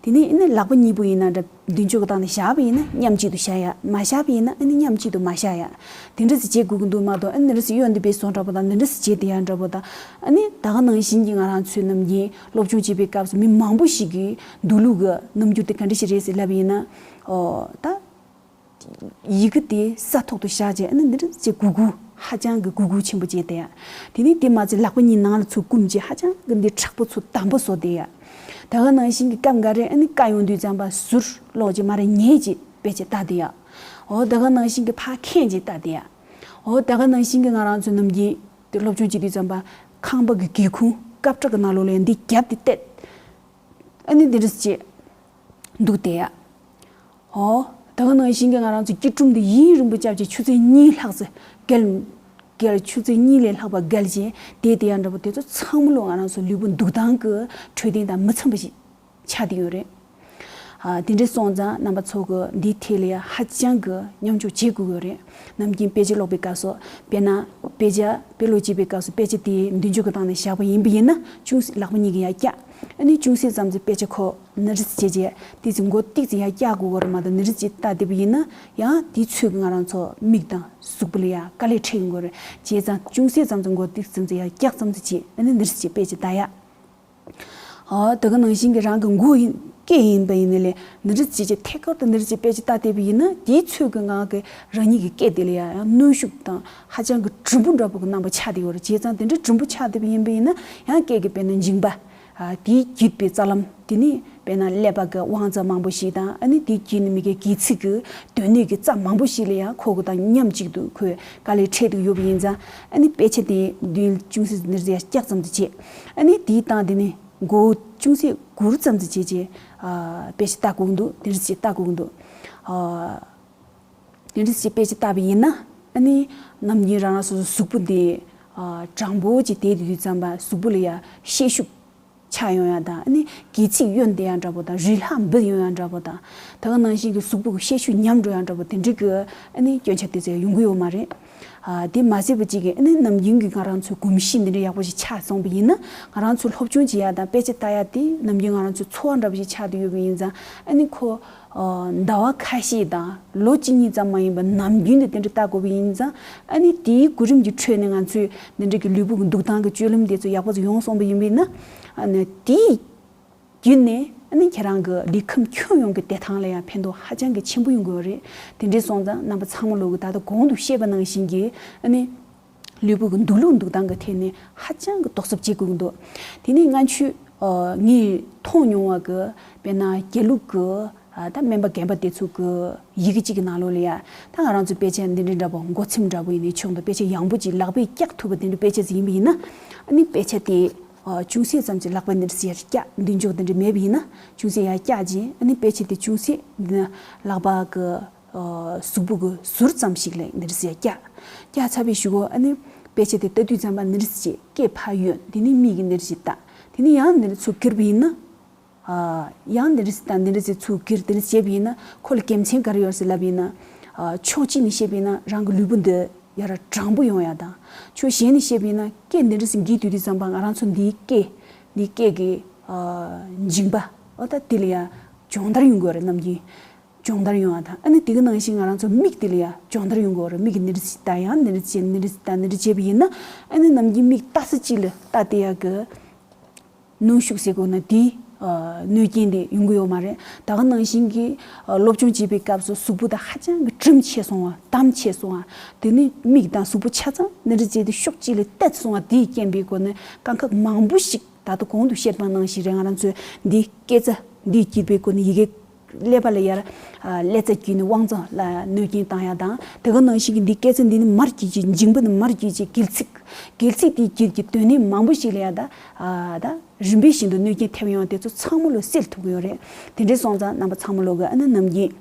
དེ་ནས་ཨ་ནི་ལག་པ་གཉིས་པོ་ཡིན་ན་འདྲ་མདུན་ཅོག་གི་སྟེང་ནས་བཞག་པ་ཡིན་ན་མཉམ་གཅིག་ཏུ་བཞག་ཡ། མ་བཞག་པ་ཡིན་ན་ཨ་ནི་མཉམ་གཅིག་ཏུ་མ་བཞག་ཡ། དེ་འདྲ་ཟིག་བྱེད་དགོས་ཀྱི་འདུག་མ་གཏོགས་ཨ་ནི་འདི་འདྲ་ཟིག་གཡོན་དུ་བུད་སོང་འདྲ་པོ་དང་འདི་འདྲ་ཟིག་བྱེད་བསྡད་ཡ་འདྲ་པོ་དང་། ཨ་ནི་ད་ག་ནང་བཞིན་གྱི་ང་རང་ཚོའི་ནམ་རྒྱུན་སློབ་སྦྱོང་བྱེད་པའི་སྐབས་སུ་མི་མང་པོ་ཞིག་གིས་འདུག་ལུགས་ཀྱི་རྣམ་འགྱུར་དེ་ག་འདྲ་ཞིག་རེད་ཟེར་ལབ་པ་ཡིན་ན། ཨོ་ད། ཡི་གེ་དེ་ས་ཐོག་ཏུ་བཞག་རྗེས་ཨ་ནི་འདི་འདྲ་ཅིག་གུག་གུག་ཧ་ཅང་གི་གུག་གུག་ཆེན་པོ་བྱས་ཏེ། དེ་ནས་དེ་མ་ཚད་ལག་པ་གཉིས་ནང་ལ་ཚུར་བསྐུམ་རྗེས་ཧ་ཅང་གི་འདི་མཁྲེགས་པོ་ཚོ་དམ་པོ་བཟོ་བསྡད་ཡ། ད་ག་ནང་བཞིན་གྱི་སྐབས་འགའ་རེ་ཨ་ནི་དཀའ་ཡོང་དུས་ཙམ་པ་ཟུར་ལོག་རྗེས་མར་ཉལ་རྗེས་དཔེ་ཆ་ལྟ་བསྡད་ཡ། འོ་ད་ག་ནང་བཞིན་གྱི་ཕར་འཁྱེར་རྗེས་ལྟ་བསྡད་ཡ། འོ་ད་ག་ནང་བཞིན་གྱི་ང་རང་ཚོ་ནམ་རྒྱུན་དེ་སློབ་སྦྱོང་བྱེད་དུས་ཙམ་པ་ཁང་པ་གི་སྒེའུ་ཁུང་སྐབས་འཕྲལ་གྱི་ནང་ལོགས་ལ་འདི་རྒྱབ་དེ་གཏད། ཨ་ནི་འདི་འདྲ་ཅིག་འདུག་བསྡད་ཡ། ཨོ། ད་ག་ནང་བཞིན་གྱི་ང་རང་ཚོ་སྐྱིལ་ཀྲུང་འདི་ཡུན་རིང་པོ་བཅག་བྱས་ཆུ་ཚོད་གཉིས་ལྷག་ཙམ་བརྒལ། བརྒལ་ཆུ་ཚོད་གཉིས་ལས་ལྷག་པ་བརྒལ་བྱས་བསྡད་བསྡད་ཡ་འདྲ་པོ་དེ་ཚོ་ཚང་མ་ལོ་ང་རང་ཚོ་ལུས་པོ་འདུག་སྟངས་ཀྱི་འཕྲོད་བསྟེན་དང་མི་འཚམ་པ་ཞིག་ཆགས་བསྡད་ཡོད་རེད། ཨ་དེ་འདྲ་སོང་ཙང་རྣམ་པ་ཚོ་གི་འདིའི་ཐད་ལ་ཡ་ཧ་ཅང་གི་མཉམ་ཞུགས་བྱེད་དགོས་ཀྱི་ཡོད་རེད། ནམ་རྒྱུན་དཔེ་ཆ་ཀློག་པའི་སྐབས་སུ་དཔེར་ན་དཔེ་ཆ་དཔེ་ཀློག་བྱེད་པའི་སྐབས་སུ་དཔེ་ཆ་དེ་མདུན་ཅོག་གི་སྟེང་ནས་བཞག་པ་ཡིན་པ་ཡིན་ན་ཅུང་ཟད་ལག་པ་གཉིས་ཀྱིས་ཡར་བཀྱག་ཨ་ནི་ཅུང་ཟད་ཙམ་ཙམ་དཔེ་ཆ་ཁོ་ནི་རིས་བྱས་རྗེས་དེ་ཚོ་མགོ་ཏིག་ཙམ་ཡར་བཀྱག་དགོས་ཀྱི་རེད་མ་གཏོགས་ནི་རིས་ཅིག་ལྟ་བསྡད་པ་ཡིན་ན་ཡང་དེའི་ཚོད་ཀྱིས་ང་རང་ཚོ་མིག་དང་གཟུགས་པོ་ལ་ཡང་དཀའ་ལས་འཕྲད་ཡོང་གི་རེད། བྱས་ཙང་ཅུང་ཟད་ཙམ་ཙམ་མགོ་ཏིག་ཙམ་ཙམ་ཡར་བཀྱག་ཙམ་ཙམ་བྱས་ཨ་ནི་ནི་རིས་ཅིག་དཔེ་ཆ་ལྟ་ཡ། ཨ་ད་ག་ནང་བཞིན་གྱི་རང་གི་མགོ་ཡིན་སྐེ་ཡིན་པ་ཡིན་ནའི་ལས་ནི་རིས་ཅིག་ཅིག་ཐད་ཀར་དུ་ནི་རིས་ཅིག་དཔེ་ཆ་ལྟ་བསྡད་པ་ཡིན་ན་དེའི་ཚོད་ཀྱིས་ང་གི་རང་ཉིད་ཀྱི་སྐེ་དེ་ལ་ཡང་ཡང་གནོན་ཤུགས་དང་ཧ་ཅང་གི་གྲུང་པོ་འདྲ་པོ་གི་རྣམ་པ་ཆགས་བསྡད་ཡོད་རེད། བྱས་ཙང་དེ་འདྲ་གྲུང་པོ་ཆགས་བསྡད་པ་ཡིན་པ་ཡིན་ན་ཡང་སྐེ་གི་དཔེར་ན་མཇིང་པ། ཨ་དེའི་རྒྱུད་པའི་རྩ་ལམ་དེ་ནི་ དཔེར་ན་ཀླད་པ་གི་དབང་རྩ་མང་པོ་ཞིག་དང་། ཨ་ནི་དེའི་རྗེས་ནས་མི་གའི་སྒལ་ཚིགས་ཀྱི་སྡོད་གནས་ཀྱི་རྩ་མང་པོ་ཞིག་ལ་ཡང་ཁོ་གི་དང་མཉམ་གཅིག་ཏུ་ཁོས་དཀའ་ལས་འཕྲད་དུ་ཡོད་པ་ཡིན་ཙང་། ཨ་ནི་དཔེ་ཆ་དེ་མདུན་ཅུང་ཟད་འདི་འདྲ་ཡང་བཀྱག་ཙམ་དུ་བྱས། ཨ་ནི་དེའི་སྟེང་དེ་ནས་མགོ་ཅུང་ཟད་སྒུར་ཙམ་དུ་བྱས་རྗེས། ཨ་དཔེ་ཆ་ལྟ་དགོས་འདུག་དེ་འདྲ་ཅིག་ལྟ་དགོས་འདུག་ཨ་དེ་འདྲ་ཅིག་དཔེ་ཆ་ལྟ་བ་ཡིན་ན། ཨ་ནི་ནམ་རྒྱུན་རང་རང་སོ་སོ་གཟུགས་པོ་འདི་ཨ་དྲང་པོ་ཅིག་བསྡད་དུས་ཙམ་པ་གཟུགས་པོ་ལ་ཡང་ཤེད་ཤུགས་ཆག་ཡོང་ཡ་དང་། ཨ་ནི་སྒལ་ཚིགས་གཡོན་བསྡད་ཡ་འདྲ་པོ་དང་། རི་ལྷག་འབུད་ཡོང་ཡ་འདྲ་པོ་དང་། ད་ག་ནང་བཞིན་གྱི་གཟུགས་པོ་གི་ཤེད་ཤུགས་ཉམས་འགྲོ་ཡ་འདྲ་པོ་དེ་འདྲའི་གི་ཨ་ནི་སྐྱོན་ཆ་དེ་ཚོ་ཡོང་གི་ཡོད་མ་རེད། ཨ་དེ་མ་ཟད་པ་གཅིག་གིས་ཨ་ནི་ནམ་རྒྱུན་གྱི་ང་རང་ཚོའི་གོམས་གཤིས་འདི་འདྲ་ཡག་པོ་ཞིག་ཆགས་སོང་བ་ཡིན་ན། ང་རང་ཚོ་སློབ་སྦྱོང་བྱེད་ཡ་དང་དཔེ་ཆ་ལྟ་ཡ་དེ་ནམ་རྒྱུན་ང་རང་ཚོའི་འཚོ་བ་འདྲ་པོ་ཞིག་ཆགས་བསྡད་ཡོད་པ་ཡིན་ཙང་། ཨ་ནི་ཁོ་ཨ་ཟླ་བ་ཁ་ཤས་དང་ལོ་གཅིག་གཉིས་ཙམ་མ་ཡིན་པར་ནམ་རྒྱུན་དུ་དེ་འདྲ་ལྟ་དགོས་པ་ཡིན་ཙང་། ཨ་ནི་དེའི་གོ་རིམ་གྱི་ཁྲོད་ནས་ང་ཚོས་འདི་འདྲ་གི་ལུས་པོ་གི་འདུག་སྟངས་ཀྱི་སྤྱོད་ལམ་དེ་ཚོ་ཡག་པོ་ཡོང་སོང་བ་ཡིན་པ་ཡིན་ན། ཨ་ནི་དེའི་བརྒྱུད་ནས་ཨ་ནི་ཁྱེད་རང་གི་ལུས་ཁམས་ཁྱོན་ཡོངས་ཀྱི་བདེ་ཐང་ལ་ཡང་ཕན་ཐོགས་ཧ་ཅང་གི་ཆེན་པོ་ཡོང་གི་ཡོད་རེད། དེ་འདྲ་སོང་ཙང་རྣམ་པ་ཚང་མ་ལོག་གི་ད་ལྟ་གོང་དུ་བཤད་པ་ནང་བཞིན་གྱི་ཨ་ནི་ལུས་པོ་གི་འདུག་ལུགས་འདུག་སྟངས་ཀྱི་ཐད་ནས་ཧ་ཅང་གི་རྡོག་རྩ་གཅིག་དགོས་ཀྱི་འདུག་དེ་ནས་སྔ་ཕྱི་ཨ་ངས་མཐོང་མྱོང་བ་གི་དཔེར་ན་དགེ་ལུགས་ཀྱི་ཨ་ད་སྨན་པ་རྒན་པ་དེ་ཚོ་གི་ཡི་གེ་གཅིག་གི་ནང་ལོགས་ལ་ཡ། ད་ང་རང་ཚོ་དཔེ་ཆ་འདི་འདྲ་འདྲ་པོ་མགོ་ཚེམ་འདྲ་པོ་ཡིན་ནའི་ཆོག་འདུག་དཔེ་ཆ་ཡང་པོ་ཅིག་ལག་པས་བཀྱག་ཐུབ་པ་དེ་འདྲ་དཔེ་ཆ་ཟིག་ཡིན་པ་ཡིན་ན། ཨ་ནི་དཔེ་ཆ་དེ་ཨ་ཅུང་ཟད་ཙམ་ཅིག་ལག་པ་འདི་འདྲ་ཟེར་བཀྱག་མདུན་ཅོག་འདི་འདྲ་མེད་པ་ཡིན་ན། ཅུང་ཟད་ཡར་བཀྱག་རྗེས་ཨ་ནི་དཔེ་ཆ་དེ་ཅུང་ཟད་འདི་ན་ལག་པ་གི་ཨ་གཟུགས་པོ་གི་ཟུར་ཙམ་ཞིག་ལ་འདི་འདྲ་ཟེར་བཀྱག་བཀྱག་ཚར་བའི་གཞུག་གུ་ཨ་ནི་དཔེ་ཆ་དེ་ལྟ་དུས་ཙམ་པ་འདི་འདྲ་ཟེར་སྐེ་ཕར་གཡོན། དེ་ནས་མིག་གིས་འདི་འདྲ་ཟེར་ལྟ། དེ་ནས་ཡང་འདི་འདྲ་ཚུར་ཁྱེར་བ་ཡིན་ན། ཨ་ཡང་འདི་འདྲ་ཟེར་ལྟ། འདི་འདྲ་ཟེར་ཚུར་ཁྱེར། འདི་འདྲ་བྱས་པ་ཡིན་ན་ཁོ་ལ་དགེ་མཚན་ག་རེ་ཡོད་ཟེར་ལབ་པ་ཡིན་ན། ཨ་ཕྱོགས་གཅིག་ནས་བཤད་པ་ཡིན་ན་རང་གི་ལུས་པོ་འདི་ཡར་དྲང་པོ་ཡོང་ཡ་དང་། ཕྱོགས་གཞན་ནས་བཤད་པ་ཡིན་ན་སྐེ་འདི་འདྲ་ཟེར་འགྱེལ་དུས་དུས་ཙམ་པ་ང་རང་ཚོ་འདིའི་སྐེ་འདིའི་སྐེ་གི་ཨ་མཇིང་པ་ཨོ་ད་དེ་ལ་ཡ་སྦྱོང་བརྡར་ཡོང་དགོས་རེད། ནམ་རྒྱུན་སྦྱོང་བརྡར་ཡོང་བ་དང་། ཨ་ནི་དེ་གི་ནང་བཞིན་ང་རང་ཚོ་མིག་དེ་ལ་ཡ་སྦྱོང་བརྡར་ཡོང་དགོས་རེད། མིག་གིས་འདི་འདྲ་ཟེར་ལྟ། ཡང་འདི་འདྲ་བྱས། འདི་འདྲ་ཟེར་ལྟ། འདི་འདྲ་བྱས་པ་ཡིན་ན་ཨ་ནི་ནམ་རྒྱུན་མིག་ལྟ་ས་གཅིག་ལ་ལྟ་བསྡད་ཡ་གི་གནོན་ཤུགས་ཟེར་དགོས་ན་དེའི་ཨ་གནོད་རྐྱེན་དེ་ཡོང་གི་ཡོད་མ་རེད། ད་ག་ནང་བཞིན་གྱི་ཨ་སློབ་སྦྱོང་བྱེད་པའི་སྐབས་སུ་གཟུགས་པོ་དང་ཧ་ཅང་གི་གྲིམ་ཆེ་སོང་བ། དམ་ཆེ་སོང་བ། དེ་ནས་མིག་དང་གཟུགས་པོ་ཆ་ཚང་འདི་འདྲ་བྱས་ཏེ་ཕྱོགས་གཅིག་ལ་གཏད་སོང་བ། དེའི་རྐྱེན་པས་ཁོ་ནི་དཀའ་ཁག་མང་པོ་ཞིག་ད་ལྟ་གོང་དུ་བཤད་པ་ནང་བཞིན་རེད། ང་རང་ཚོའི་འདི་སྐེ་རྩ་འདིའི་དཀྱིལ་པའི་སྒོ་ནས་ཡི་གེ་ཀླད་པ་ལ་ཡར་ཨ་ཀླད་རྩ་བརྒྱུད་ནས་དབང་རྩ་ལ་གནོད་སྐྱོན་བཏང་ཡ་དང་། དེ་ག་ནང་བཞིན་གྱི་འདི་སྐེ་རྩ་འདི་ནི་མར་བརྒྱུད་ཅིག་མཇིང་པ་ནི་མར་བརྒྱུད་ཅིག་སྒལ་ཚིགས། སྒལ་ཚིགས་དེའི་རྒྱུད་ཀྱི་སྡོད་གནས་མང་པོ་ཞིག་ལ་ཡ་ད་ཨ་ད་རིམ་པས་བཞིན་དུ་གནོད་སྐྱོན་ཐེབས་ཡོང་དེ་ཚོ་ཚང་མ་ལོ་སེལ་ཐུབ་ཀྱི་ཡོད་རེད། དེ་འདྲས་སོང་ཙང་རྣམ་པ་ཚང་མ་ལོ་གི་ཨ་ནི་ནམ་རྒྱུན་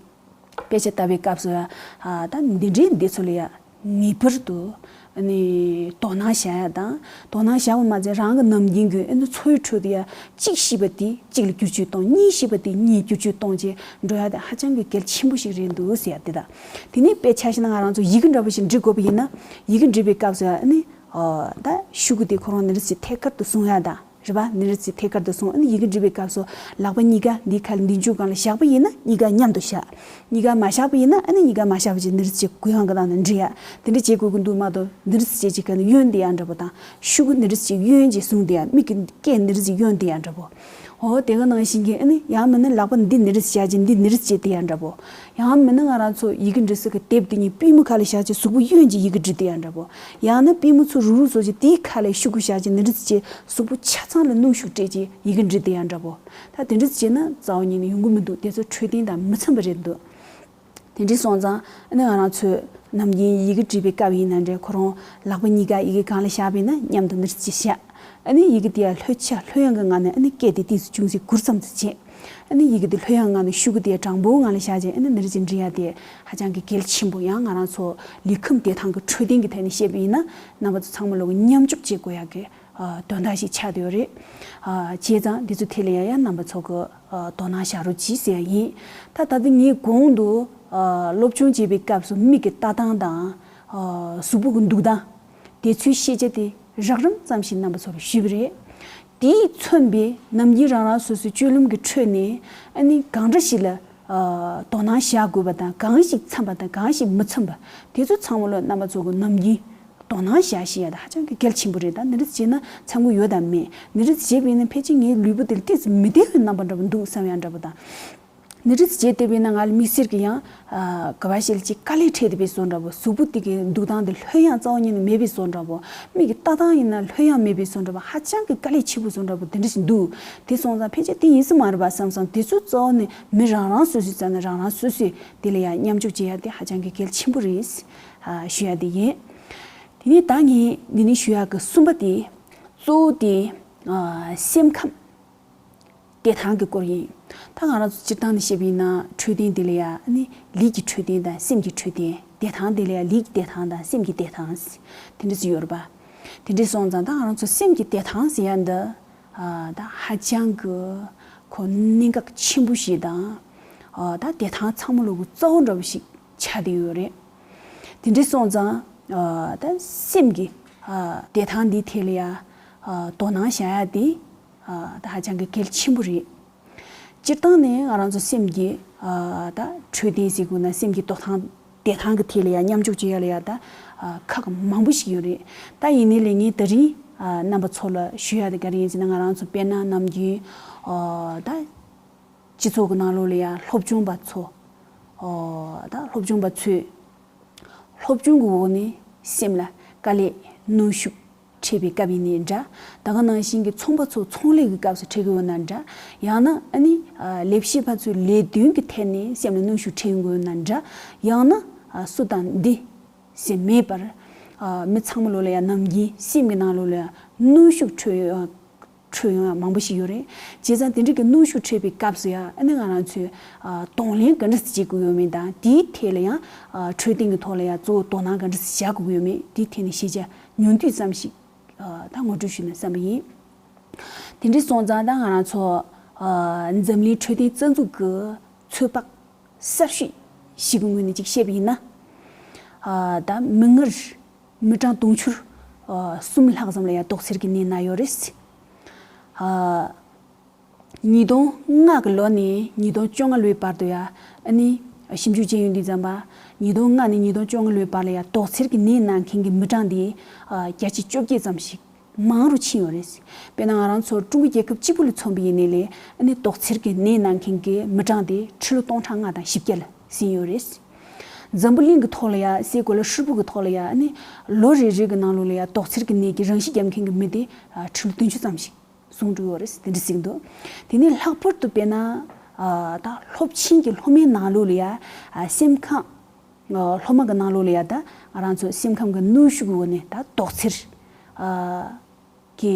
དཔེ་ཆ་ལྟ་བའི་སྐབས་སུ་ཨ་ད་འདི་འདྲའི་འདི་ཚོ་ལ་ཡ་ངེས་པར་དུ་ཨ་ནི་དོ་སྣང་བྱ་ཡ་དང་། དོ་སྣང་བྱ་བ་མ་ཟད་རང་གི་ནམ་རྒྱུན་གྱི་ཨ་ནི་འཚོ་བའི་ཁྲོད་དུ་ཡ་གཅིག་ཤེས་པ་དེ་གཅིག་ལ་བསྒྱུར་བཅོས་གཏོང་། གཉིས་ཤེས་པ་དེ་གཉིས་བསྒྱུར་བཅོས་གཏོང་བྱས་འགྲོ་ཡ་དེ་ཧ་ཅང་གི་གལ་ཆེན་པོ་ཞིག་རེད་འདུག་ཟེར་ཡ་དེ་དང་། དེ་ནས་དཔེ་ཆ་བཞག་ན་ང་རང་ཚོ་ཡི་གེ་འདྲ་པོ་ཞིག་འབྲི་དགོས་པ་ཡིན་ན། ཡི་གེ་འབྲི་བའི་སྐབས་སུ་ཡ་ཨ་ནི་ཨ་ད་ཤུ་གུ་དེ་ཁོ་རང་ནི་རི་སི་ཐད་ཀར་དུ་བཟུང་ཡ་དང་། རེད་པ། ནི་རི་སི་ཐད་ཀར་དུ་སོང་། ཨ་ནི་ཡི་གེ་འབྲི་བའི་སྐབས་སུ་ལག་པ་གཉིས་ཀ་འདིའི་ཁ་ལ་འདི་མཇུག་སྒང་ལ་བཞག་པ་ཡིན་ན་གཉིས་ཀ་མཉམ་དུ་བཞག་གཉིས་ཀ་མ་བཞག་པ་ཡིན་ན་ཨ་ནི་གཉིས་ཀ་མ་བཞག་པ་བྱས་ནི་རི་སི་གུ་ཡངས་ཀྱི་སྟངས་ནས་འབྲི་ཡ། དེ་འདྲ་བྱེད་དགོས་ཀྱི་འདུག་མ་གཏོགས་ནི་རི་སི་ཅིག་ག་ནི་གཡོན་དེ་ཡང་འདྲ་པོ་དང་། ཤུ་གུ་ནི་རི་སི་གཡོན་གྱིས་བཟུང་དེ་ཡང་། མིག་གི་སྐེ་ནི་རི་སི་གཡོན་དེ་ཡང་འདྲ་པོ། འོ་དེ་ག་ནང་བཞིན་གྱི་ཨ་ནི་ཡང་མིན་ན་ལག་པ་འདི་ནི་རི་སི་བཞག་ཅིང་འདི་ནི་རི་སི་བྱས་དེ་ཡང་འདྲ་པོ། ཡང་མིན་ན་ང་རང་ཚོ་ཡི་གེ་འབྲི་ས་གི་དེབ་དེ་གཉིས་པུས་མོ་ཁ་ལ་བཞག་ཅིང་གཟུགས་པོ་གཡོན་གྱི་ཡི་གེ་འབྲི་དེ་ཡང་འདྲ་པོ། ཡང་ན་པུས་མོ་ཚོ་རུག་རུག་བཟོ་ཅིང་དེའི་ཁ་ལ་ཤུ་གུ་བཞག་ཅིང་ནི་རི་སི་བྱས། གཟུགས་པོ་ཆ་ཚང་ལ་གནོན་ཤུགས་སྤྲད་ཅིང་ཡི་གེ་འབྲི་དེ་ཡང་འདྲ་པོ། ད་དེ་འདྲ་བྱས་ན་རྩ་བ་ཉིད་ནས་ཡོང་གི་མི་འདུག་དེ་ཚོ་འཕྲོད་བསྟེན་དང་མི་འཚམ་པ་རེད་འདུག་དེ་འདྲ་སོང་ཙང་ཨ་ནི་ང་རང་ཚོས་ནམ་རྒྱུན་ཡི་གེ་འབྲི་བའི་སྐབས་ཡིན་ན་འདྲ། ཁོ་རང་ལག་པ་གཉིས་ཀ་ཡི་གེ་སྒང་ལ་བཞག་པ་ཡིན་ན་མཉམ་དུ་ནི་རི་སི་བཞག་ཨ་ནི་ཡི་གེ་དེ་ཡང་ལྷོད་ཆ་ལྷོད་ཡངས་ཀྱི་ངང་ནས་ཨ་ནི་སྐད་དེ་ཏོག་ཙམ་ཅུང་ཟད་སྒུར་ཙམ་དུ་བྱས། ཨ་ནི་ཡི་གེ་དེ་ལྷོད་ཡངས་ངང་ནས་ཤུ་གུ་དེ་དྲང་པོའི་ངང་ལ་བཞག་བྱས་ཨ་ནི་ནི་རི་སི་འབྲི་ཡ་དེ་ཧ་ཅང་གི་གལ་ཆེན་པོ། ཡང་ང་རང་ཚོ་ལུས་ཁམས་བདེ་ཐང་གི་འཕྲོད་བསྟེན་གྱི་ཐད་ནས་བཤད་པ་ཡིན་ན་རྣམ་པ་ཚོ་ཚང་མ་ལོག་མཉམ་འཇོག་བྱེད་དགོས་ཡ་གི་ཨ་དོན་དག་ཞིག་ཆགས་བསྡད་ཡོད་རེད། ཨ་བྱས་ཙང་འདི་ཚོ་ཐད་ལ་ཡང་ཡང་རྣམ་པ་ཚོ་གི་ཨ་དོ་སྣང་བྱ་རོགས་གྱིས་ཟེར་ཡ་ཡིན། ད་ད་ལྟ་ངས་གོང་དུ་ཨ་སློབ་སྦྱོང་བྱེད་པའི་སྐབས་སུ་མིག་གི་ལྟ་སྟངས་དང་ཨ་གཟུགས་པོ་གི་འདུག་སྟངས་དེ་ཚོའི་ཤེས་བྱ་དེ་རགས་རིམ་ཙམ་ཞིག་རྣམ་པ་ཚོར་ཞུས་པ་རེད། དེས་མཚོན་པའི་ནམ་རྒྱུན་རང་རང་སོ་སོའི་སྤྱོད་ལམ་གྱི་ཁྲོད་ནས་ཨ་ནི་གང་འདྲ་ཞིག་ལ་ཨ་དོ་སྣང་བྱ་དགོས་པ་དང་། གང་ཞིག་འཚམ་པ་དང་གང་ཞིག་མི་འཚམ་པ་དེ་ཚོ་ཚང་མ་ལ་རྣམ་པ་ཚོ་གི་ནམ་རྒྱུན་དོ་སྣང་བྱ་ཤེས་ཡ་ད་ཧ་ཅང་གི་གལ་ཆེན་པོ་རེད། ད་ནི་རི་སི་བྱས་ན་འཚམ་གི་ཡོད་དམ་མེད། ནི་རི་སི་བྱས་པ་ཡིན་ན་ཕལ་ཆེར་ངའི་ལུས་པོ་དེ་ལ་ཏོག་ཙམ་མི་བདེ་བའི་རྣམ་པ་འདྲ་པོ་འདུག་བསམ་ཡ་འདྲ་པོ་དང་། ནི་རིས་བྱེད་བལྟས་པས་ན་ང་ལ་དམིགས་བསལ་གྱི་ཡང་ག་བ་ཞིག་ལ་ཅིག་དཀའ་ལས་འཕྲད་བསྡད་པའི་བཟོ་འདྲ་པོ། གཟུགས་པོ་དེ་གི་འདུག་སྟངས་དེ་ལྷོད་ཡངས་རྩ་བ་ཉིད་ནས་མེད་པའི་བཟོ་འདྲ་པོ། མིག་གི་ལྟ་སྟངས་ཡིན་ན་ལྷོད་ཡངས་མེད་པའི་བཟོ་འདྲ་པོ། ཧ་ཅང་གི་དཀའ་ལས་ཆེ་པོ་བཟོ་འདྲ་པོ་དེ་འདྲ་ཞིག་འདུག་དེ་སོང་ཙང་ཕལ་ཆེར་དེ་ཡིན་ས་མ་རེད་པ་བསམ་བསམ། དེ་ཚོ་རྩ་བ་ནས་མི་རང་རང་སོ་སོའི་རྩ་ནས་རང་རང་སོ་སོས་དེ་ལ་ཡང་མཉམ་འཇོག་བྱེད་ཡ་དེ་ཧ་ཅང་གི་གལ་ཆེན་པོ་རེད་ཞུ་ཡ་དེ་ཡིན། དེ་ནས་ད་ངས་འདི་ནས་ཞུ་ཡག་གི་གསུམ་པ་དེ། གཙོ་བོ་དེ་ཨ་སེམས་ཁམས་བདེ་ཐང་གི་སྐོར་ཡིན། ད་ང་རང་ཚོ་སྤྱིར་བཏང་ནས་བཤད་པ་ཡིན་ན་འཕྲོད་བསྟེན་དེ་ལ་ཡ་ཨ་ནི་ལུས་ཀྱི་འཕྲོད་བསྟེན་དང་སེམས་ཀྱི་འཕྲོད་བསྟེན། བདེ་ཐང་དེ་ལ་ཡ་ལུས་ཀྱི་བདེ་ཐང་དང་སེམས་ཀྱི་བདེ་ཐང་དེ་འདྲ་ཞིག་ཡོད་རེད་པ། དེ་འདྲ་སོང་ཙང་ད་ང་རང་ཚོ་སེམས་ཀྱི་བདེ་ཐང་ཟེར་ཡ་འདི་ཨ་ད་ཧ་ཅང་གི་ཁོ་གནད་འགག་ཆེན་པོ་ཞིག་དང་། ཨ་ད་བདེ་ཐང་ཚང་མ་ལོ་གི་གཙོ་བོ་འདྲ་བོ་ཞིག་ཆགས་བསྡད་ཡོད་རེད། དེ་འདྲ་སོང་ཙང་ཨ་ད་སེམས་ཀྱི་ཨ་བདེ་ཐང་འདི་ཐད་ལ་ཡ་ཨ་དོ་སྣང་བྱ་ཡ་དེ་ཨ་ད་ཧ་ཅང་གི་གལ་ཆེན་པོ་རེད། སྤྱིར་བཏང་ནས་ང་རང་ཚོ་སེམས་ཀྱི་ཨ་ད་འཕྲོད་བསྟེན་ཟེར་དགོས་ན་སེམས་ཀྱི་དོ་སྣང་བདེ་ཐང་གི་ཐད་ལ་ཡ་མཉམ་འཇོག་བྱེད་ཡ་ལ་ཡ་ད་ཨ་ཁག་མང་པོ་ཞིག་ཡོད་རེད། ད་ཡིན་ནའི་ལས་ངས་ད་རིང་ཨ་རྣམ་པ་ཚོ་ལ་ཞུ་ཡ་དེ་ག་རེ་ཡིན་ཟེར་ན། ང་རང་ཚོ་དཔེར་ན་ནམ་རྒྱུན་ཨ་ད་སྤྱི་ཚོགས་ཀྱི་ནང་ལོགས་ལ་ཡ་སློབ་སྦྱོང་པ་ཚོ་ཨ་ད་སློབ་སྦྱོང་པ་ཚོས་སློབ་སྦྱོང་གི་འོག་ནས་སེམས་ལ་དཀའ་ལས་གནོན་ཤུགས་འཕྲད་པའི་སྐབས་ཡིན་ནའི་འདྲ། ད་ག་ནང་བཞིན་གྱི་ཚོང་པ་ཚོ་ཚོང་ལས་ཀྱི་སྐབས་སུ་འཕྲད་ཀྱི་ཡོད་ན་འདྲ། ཡང་ན་ཨ་ནི་ཨ་ལས་བྱེད་པ་ཚོའི་ལས་དོན་གྱི་ཐད་ནས་སེམས་ལ་གནོན་ཤུགས་འཕྲད་ཡོང་གི་ཡོད་ན་འདྲ། ཡང་ན་ཨ་སུ་དང་འདི་ཟེར་མེད་པར་ཨ་མི་ཚང་མ་ལོ་ལ་ཡང་ནམ་རྒྱུན་སེམས་ཀྱི་ནང་ལོ་ལ་ཡང་གནོན་ཤུགས་འཕྲོད་ཡོང་འཕྲོད་ཡོང་ཡ་མང་པོ་ཞིག་ཡོད་རེད། བྱས་ཙང་དེ་འདྲ་གི་གནོན་ཤུགས་འཕྲད་པའི་སྐབས་སུ་ཡང་ཨ་ནི་ང་རང་ཚོས་ཨ་གདོང་ལེན་ག་འདྲ་སེ་བྱེད་དགོས་ཡོད་མེད་དང་། དེའི་ཐད་ལ་ཡང་ཨ་འཕྲོད་བསྟེན་གྱི་ཐོག་ལ་ཡང་གཙོ་བོ་དོ་སྣང་ག་འདྲ་སེ་བྱ་དགོས་ཡོད་མེད་དེའི་ཐད་ནས་ཤེས་བྱ་ཉུང་བསྡུས་ཙམ་ཞིག་ཨ་ད་ངོ་སྤྲོད་ཞུས་ན་བསམ་པ་ཡིན། དེ་འདྲ་སོང་ཙང་ད་ང་རང་ཚོ་ཨ་འཛམ་གླིང་འཕྲོད་བསྟེན་རྩ་འཛུགས་ཀྱི་ཚོད་དཔག་གསར་ཤོས་ཤིག་གི་ངོས་ནས་ཅིག་བཤད་པ་ཡིན་ན། ཨ་ད་མིག་སྔར་མི་གྲངས་དུང་ཕྱུར་ཨ་གསུམ་ལྷག་ཙམ་ལ་ཡང་དོགས་འཚེར་གྱི་ནད་ན་ཡོད་རེད། ཨ་ཉིས་སྟོང་ལྔ་གི་ལོ་ནས་ཉིས་སྟོང་བཅོ་ལྔ་ལོའི་བར་དུ་ཡང་ཨ་ནི་ཞིབ་འཇུག་བྱས་ཡོང་དུས་ཙམ་པ། ཉིས་སྟོང་ལྔ་ནས་ཉིས་སྟོང་བཅོ་ལྔ་ལོའི་བར་ལ་ཡང་དོགས་འཚེར་གྱི་ནད་ན་མཁན་གྱི་མི་གྲངས་དེ་ཨ་བརྒྱ་ཆ་བཅོ་བརྒྱད་ཙམ་ཞིག་མང་རུ་ཕྱིན་ཡོད་རེད། དཔེར་ན་ང་རང་ཚོ་ཀྲུང་གོ་རྒྱལ་ཁབ་གཅིག་པུ་ལ་མཚོན་པ་ཡིན་ནའི་ལས་ཨ་ནི་དོགས་འཚེར་གྱི་ནད་ན་མཁན་གྱི་མི་གྲངས་དེ་ཁྲི་ལོ་སྟོང་ཕྲག་ལྔ་དང་བཞི་བརྒྱ་ལ་ཟིན་ཡོད་རེད། འཛམ་བུ་གླིང་གི་ཐོག་ལ་ཡ་སའི་གོ་ལ་ཧྲིལ་པོ་གི་ཐོག་ལ་ཡ་ཨ་ནི་ལོ་རེ་རེ་གི་ནང་ལོགས་ལ་ཡ་དོགས་འཚེར་གྱི་ནད་ཀྱི་རང་ཤི་བརྒྱབ་མཁན་གྱི་མི་དེ་ཨ་ཁྲི་ལོ་བདུན་ཅུ་ཙམ་ཞིག་སོང་འགྲོ་ཡོད་རེད། དེ་འདྲ་ཟིན་འདུག་དེ་ནས་ལྷག་པར་དུ་དཔེར་ན་ཨ་ད་སློབ་ཆེན་གྱི་སློབ་མའི་ནང་ལོགས་ལ་ཡ་ཨ་སེམས་ཁམས་ཨ་སློབ་མ་གི་ནང་ལོགས་ལ་ཡ་ད་ང་རང་ཚོ་སེམས་ཁམས་ཀྱི་གནོན་ཤུགས་ཀྱི་འོག་ནས་ད་དོགས་འཚེར་ཨ་གི་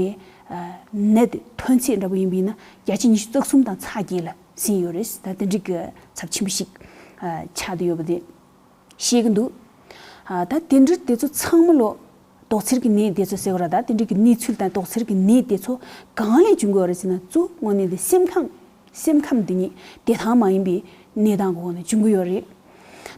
ཨ་ནད་ཐོན་ཚད་འདྲ་པོ་ཡིན་པ་ཡིན་ན་བརྒྱ་ཆ་ཉི་ཤུ་རྩ་གསུམ་དང་ཚེག་བརྒྱད་ལ་ཟིན་ཡོད་རེད། ད་དེ་འདྲ་གི་ཚབས་ཆེན་པོ་ཞིག་ཨ་ཆགས་བསྡད་ཡོད་པ་དེ་ཤེས་ཀྱི་འདུག་ཨ་ད་དེ་འདྲ་དེ་ཚོ་ཚང་མ་ལོ་དོགས་འཚེར་གྱི་ནད་དེ་ཚོ་ཟེར་བ་ར། ད་དེ་འདྲ་གི་གནས་ཚུལ་དང་དོགས་འཚེར་གྱི་ནད་དེ་ཚོ་གང་ལས་བྱུང་གི་ཡོད་རེད་ཟེར་ན། གཙོ་བོ་དངོས་གནས་དེ་སེམས་ཁམས་སེམས་ཁམས་དེ་ཉིད་བདེ་ཐང་མ་ཡིན་པའི་གནས་སྟངས་ཀྱི་འོག་ནས་བྱུང་གི་ཡོད་རེད།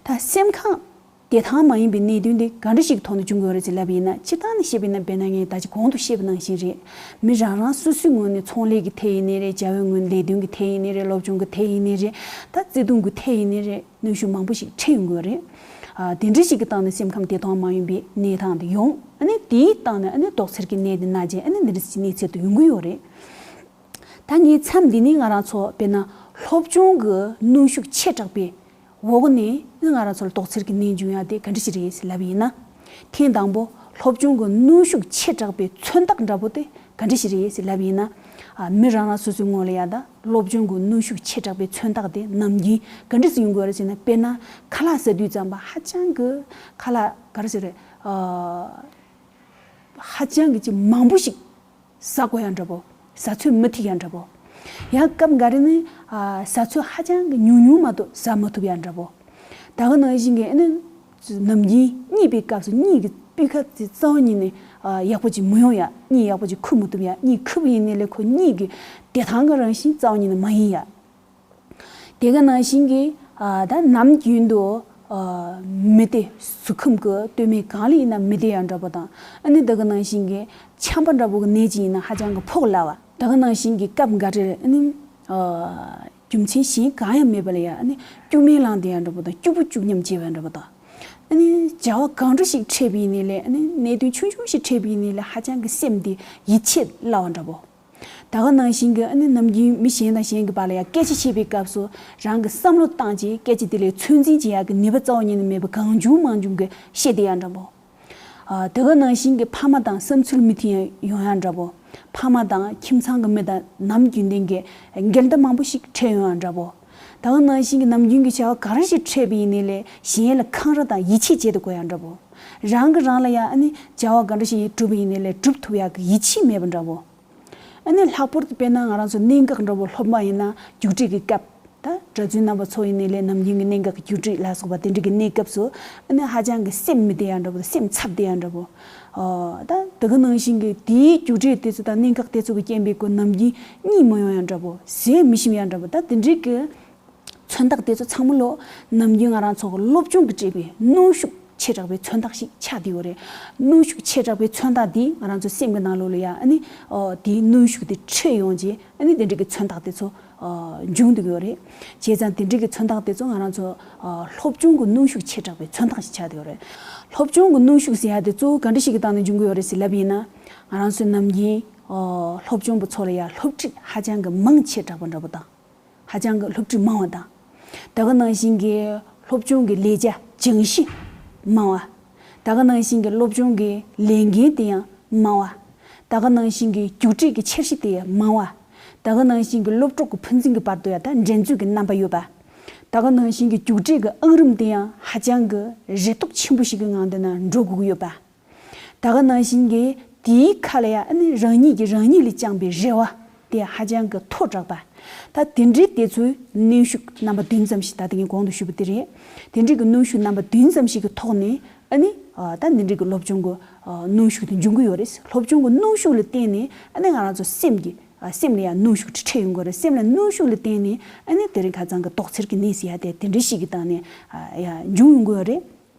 ད་སེམས་ཁམས་བདེ་ཐང་མ་ཡིན་པའི་གནད་དོན་དེ་ག་འདྲ་ཞིག་ཐོག་ནས་བྱུང་གི་ཡོད་རེད་ཅེས་ལབ་པ་ཡིན་ན། སྤྱིར་བཏང་ནས་བཤད་པ་ཡིན་ན་དཔེར་ན་ངས་ད་ཅི་གོང་དུ་བཤད་པ་ནང་བཞིན་རེད། མི་རང་རང་སོ་སོའི་ངོས་ནས་ཚོང་ལས་ཀྱི་ཐད་ཡིན་ནའི་རེད། བྱ་བའི་ངོས་ནས་ལས་དོན་གྱི་ཐད་ཡིན་ནའི་རེད། སློབ་སྦྱོང་གི་ཐད་ཡིན་ནའི་རེད། ད་བརྩེ་དུང་གི་ཐད་ཡིན་ནའི་རེད། གནོན་ཤུགས་མང་པོ་ཞིག་འཕྲད་ཡོང་གི་ཡོད་རེད། ཨ་དེ་འདྲ་ཞིག་གི་སྟེང་ནས་སེམས་ཁམས་བདེ་ཐང་མ་ཡིན་པའི་གནས་སྟངས་དེ་ཡོང་། ཨ་ནི་དེའི་སྟེང་ནས་ཨ་ནི་དོགས་འཚེར་གྱི་ནད་དེ་ན་རྗེས་ཨ་ནི་འདི་འདྲ་ཞིག་གནས་ཚུལ་དུ་ཡོང་གི་ཡོད་རེད། ད་ངས་མཚམས་འདི་ནས་ང་རང་ཚོ་དཔེར་ན་སློབ་སྦྱོང་གི་གནོན་ཤུགས་ཆེ་དྲགས་པའི་འོག་ནས་ང་རང་ཚོ་ལ་དོགས་འཚེར་གྱི་ནད་འབྱུང་ཡ་དེ་ག་འདྲ་ཞིག་རེད་ཟེར་ལབ་ཡིན་ན། ཐེངས་དང་པོ་སློབ་སྦྱོང་གི་གནོན་ཤུགས་ཆེ་དྲགས་པའི་མཚོན་རྟགས་འདྲ་པོ་དེ་ག་འདྲ་ཞིག་རེད་ཟེར་ལབ་ཡིན་ན། ཨ་མི་རང་རང་སོ་སོའི་ངོས་ལ་ཡ་ད་སློབ་སྦྱོང་གི་གནོན་ཤུགས་ཆེ་དྲགས་པའི་མཚོན་རྟགས་དེ་ནམ་རྒྱུན་ག་འདྲ་ཞིག་ཡོང་གི་ཡོད་རེད་ཟེར་ན། དཔེར་ན་ཁ་ལག་ཟ་དུས་ཙམ་པ་ཧ་ཅང་གི་ཁ་ལག་ག་རེ་ཟེར་རེད། ཨ་ཧ་ཅང་གི་ཅིག་མང་པོ་ཞིག་ཟ་དགོས་ཡ་འདྲ་པོ། ཟ་ཚོད་མི་ཐིག་ཡ་འདྲ་པོ། ཡང་སྐབས་འགའ་རེ་ནི་ཨ་ཟ་ཚོད་ཧ་ཅང་གི་ཉུང་ཉུང་མ་གཏོགས་ཟ་མ་ཐུབ་ཡ་འདྲ་པོ། ད་ག་ནང་བཞིན་གྱི་ཨ་ནི་ནམ་རྒྱུན་གཉིད་པའི་སྐབས་སུ་གཉིད་ཀྱི་སྤུས་ཀ་དེ་རྩ་བ་ཉིད་ནས་ཨ་ཡག་པོ་ཅིག་མི་ཡོང་ཡ། གཉིད་ཡག་པོ་ཅིག་ཁུག་མི་ཐུབ་ཡ། གཉིད་ཁུག་པ་ཡིན་ནའི་ལས་ཁོ་གཉིད་ཀྱི་བདེ་ཐང་གི་རང་བཞིན་རྩ་བ་ཉིད་ནས་མ་ཡིན་ཡ། དེ་ག་ནང་བཞིན་གྱི་ཨ་ད་ནམ་རྒྱུན་དུ་ཨ་མི་བདེ། གཟུགས་ཁམས་ཀྱི་སྟོད་སྨད་གང་ལ་ཡིན་ན་མི་བདེ་ཡ་འདྲ་པོ་དང་། ཨ་ནི་དེ་ག་ནང་བཞིན་གྱི་ཆམ་པ་འདྲ་པོ་གི་ནད་ཅིག་ཡིན་ན་ཧ་ཅང་གི་ཕོག་སླ་བ། དེ་ག་ནང་བཞིན་གྱི་སྐབས་འགའ་རེར་ཨ་ནི་ཨ་རྒྱུ་མཚན་གཞན་གང་ཡང་མེད་པ་ལ་ཡ་ཨ་ནི་སྐྱུག་མེར་ལངས་བསྡད་ཡ་འདྲ་པོ་དང་། སྐྱུག་པོ་སྐྱུག་སྙམ་བྱེད་པ་འདྲ་པོ་དང་། ཨ་ནི་བྱ་བ་གང་འདྲ་ཞིག་འཕྲད་པ་ཡིན་ནའི་ལས། ཨ་ནི་གནད་དོན་ཆུང་ཆུང་ཞིག་འཕྲད་པ་ཡིན་ནའི་ལས་ཧ་ཅང་གི་སེམས་དེ་ཡིད་ཆེས་སླ་བ་འདྲ་པོ། ད་ག་ནང་བཞིན་གྱི་ཨ་ནི་ནམ་རྒྱུན་མི་གཞན་དང་གཞན་གྱི་བར་ལ་ཡང་སྐད་ཆ་བཤད་པའི་སྐབས་སུ་རང་གི་བསམ་བློ་བཏང་བྱས་སྐད་ཆ་དེ་ལ་ཚོད་འཛིན་བྱེད་ཡག་གི་ནུས་པ་རྩ་བ་ཉིད་ནས་མེད་པ་གང་བྱུང་མང་བྱུང་གི་བཤད་བསྡད་ཡག་འདྲ་པོ། ཨ། དེ་ག་ནང་བཞིན་གྱི་ཕ་མ་དང་བསམ་ཚུལ་མི་མཐུན་ཡང་ཡོང་ཡག་འདྲ་པོ། ཕ་མ་དང་ཁྱིམ་ཚང་གི་མི་དང་ནམ་རྒྱུན་ལྡན་གྱི་འགལ་ཟླ་མང་པོ་ཞིག་འཕྲད་ཡོང་ཡག་འདྲ་པོ། ད་ག་ནང་བཞིན་གྱི་ནམ་རྒྱུན་གྱི་བྱ་བ་ག་རེ་ཞིག་འཕྲད་པ་ཡིན་ནའི་ལས་གཞན་ལ་འཁང་ར་དང་ཡིད་ཆེས་བྱེད་དུ་གོ་ཡག་འདྲ་པོ། རང་གིས་རང་ལ་ཡང་ཨ་ནི་བྱ་བ་ག་འདྲ་ཞིག་སྒྲུབ་པ་ཡིན་ནའི་ལས་སྒྲུབ་ཐུབ་ཡག་གི་ཡིད་ཆེས་མེད་པ་འདྲ་པོ། ཨ་ནི་ལྷག་པར་དུ་དཔེར་ན་ང་རང་ཚོ་གནད་འགག་འདྲ་པོ་སློབ་མ་ཡིན་ན་རྒྱུགས་སྤྲོད་ཀྱི་སྐབས། ད་གྲྭ་བཙུན་རྣམ་པ་ཚོ་ཡིན་ནའི་ལས་ནམ་རྒྱུན་གྱི་གནད་འགག་གི་རྒྱུགས་སྤྲོད་ལ་སོགས་པ་དེ་འདྲ་གི་གནས་སྐབས་སུ་ཨ་ནི་ཧ་ཅང་གི་སེམས་མི་བདེ་ཡག་འདྲ་པོ་དང་སེམས་འཚབ་བདེ་ཡག་འདྲ་པོ། ཨོ། ད་དེ་ག་ནང་བཞིན་གྱི་དེའི་རྒྱུགས་སྤྲོད་དེ་ཚོ་དང་གནད་འགག་དེ་ཚོ་གི་རྐྱེན་པས་ཁོ་ནམ་རྒྱུན་གཉིད་མི་ཡོང་ཡག་འདྲ་པོ། ཟས་མི་ཞིམ་ཡག་འདྲ་པོ། ད་དེ་འདྲའི་གི་མཚོན་རྟགས་དེ་ཚོ་ཚང་མ་ལོ་ནམ་རྒྱུན་ང་རང་ཚོ་གི་སློབ་སྦྱོང་གིས་སྤྲད་པའི་གནོན་ཤུགས་ཆེ་དྲགས་པའི་མཚོན་རྟགས་ཤིག་ཆགས་བསྡད་ཡོད་རེད། གནོན་ཤུགས་ཆེ་དྲགས་པའི་མཚོན་རྟགས་འདིས་ང་རང་ཚོ་སེམས་ཀྱི་ནང་ལོགས་ལ་ཡ་ཨ་ནི་ཨོ་དེའི་གནོན་ཤུགས་དེ་འཕྲོད་ཡོང་རྗེས་ཨ་ནི་དེ་འདྲ་གི་མཚོན་རྟགས་དེ་ཚོ་ཨོ་འབྱུང་བསྡད་ཀྱི་ཡོད་རེད། བྱས་ཙང་དེ་འདྲ་གི་མཚོན་རྟགས་དེ་ཚོ་ང་རང་ཚོ་ཨོ་སློབ་སྦྱོང་གི་གནོན་ཤུགས་ཆེ་དྲགས་པའི་མཚོན་རྟགས་ཤིག་ཆགས་བསྡད་ཡོད་རེད། སློབ་སྦྱོང་གི་གནོན་ཤུགས་ཟེར་ཡ་དེ་གཙོ་བོ་ག་འདྲ་ཞིག་གི་སྟེང་ནས་འབྱུང་གི་ཡོད་རེད་ཟེར་ལབ་ཡིན་ན། ང་རང་ཚོའི་ནམ་རྒྱུན་ཨོ་སློབ་སྦྱོང་པ་ཚོ་ལ་ཡ་སློབ་ཁྲིད་ཧ་ཅང་གི་མང་ཆེ་དྲགས་པ་འདྲ་པོ་དང་། ཧ་ཅང་གི་སློབ་ཁྲིད་མང་བ་དང་། ད་ག་ནང་བཞིན་གྱི་སློབ་སྦྱོང་གི་ལས་བྱ་སྦྱང་གཞི་མང་བ། ད་ག་ནང་བཞིན་གྱི་སློབ་སྦྱོང་གི་ལས་འགན་དེ་ཡང་མང་བ། ད་ག་ནང་བཞིན་གྱི་རྒྱུགས་སྤྲོད་ཀྱི་འཆར་གཞི་དེ་ཡང་མང་བ། ད་ག་ནང་བཞིན་གྱི་སློབ་གྲོགས་ཀྱི་ཕན་ཚུན་གྱི་བར་དུ་ཡང་ད་འགྲན་རྩོད་ཀྱི་རྣམ་པ་ཡོད་པ། ད་ག་ནང་བཞིན་གྱི་རྒྱུགས་སྤྲོད་ཀྱི་ཨང་རིམ་དེ་ཡང་ཧ་ཅང་གི་རེ་དོགས་ཆེན་པོ་ཞིག་གི་ངང་དེ་ན་འགྲོ་དགོས་ཀྱི་ཡོད་པ། ད་ག་ནང་བཞིན་གྱི་དེའི་ཁ་ལ་ཡང་ཨ་ནི་རང་ཉིད་ཀྱིས་རང་ཉིད་ལ་བཅངས་པའི་རེ་བ་དེ་ཧ་ཅང་གི་མཐོ་དྲགས་པ། ད་དེ་འདྲའི་དེ་ཚོའི་གནོན་ཤུགས་རྣམ་པ་བདུན་ཙམ་ཞིག་ད་ལྟ་ངས་གོང་དུ་ཞུས་པ་དེ་རེད། དེ་འདྲའི་གི་གནོན་ཤུགས་རྣམ་པ་བདུན་ཙམ་ཞིག་གི་ཐོག་ནས་ཨ་ནི་ཨ་ད་འདི་འདྲའི་གི་སློབ་སྦྱོང་གི་ཨ་གནོན་ཤུགས་དེ་འབྱུང་གི་ཡོད་རེད། སློབ་སྦྱོང་གི་གནོན་ཤུགས་ལ་བརྟེན་ནས་ཨ་ནི་ང་རང་ཚོ་སེམས་ཀྱི་ཨ་སེམས་ལ་ཡང་གནོན་ཤུགས་དེ་འཕྲད་ཡོང་གི་ཡོད་རེད། སེམས་ལ་གནོན་ཤུགས་ལ་བརྟེན་ནས་ཨ་ནི་དེ་རིང་ཁ་སང་གི་དོགས་འཚེར་གྱི་གནས་ཟེར་ཡ་དེ་དེ་འདྲའི་ཞིག་གི་སྟེང་ནས་ཨ་ཡ་འབྱུང་ཡོང་གི་ཡོད་རེད།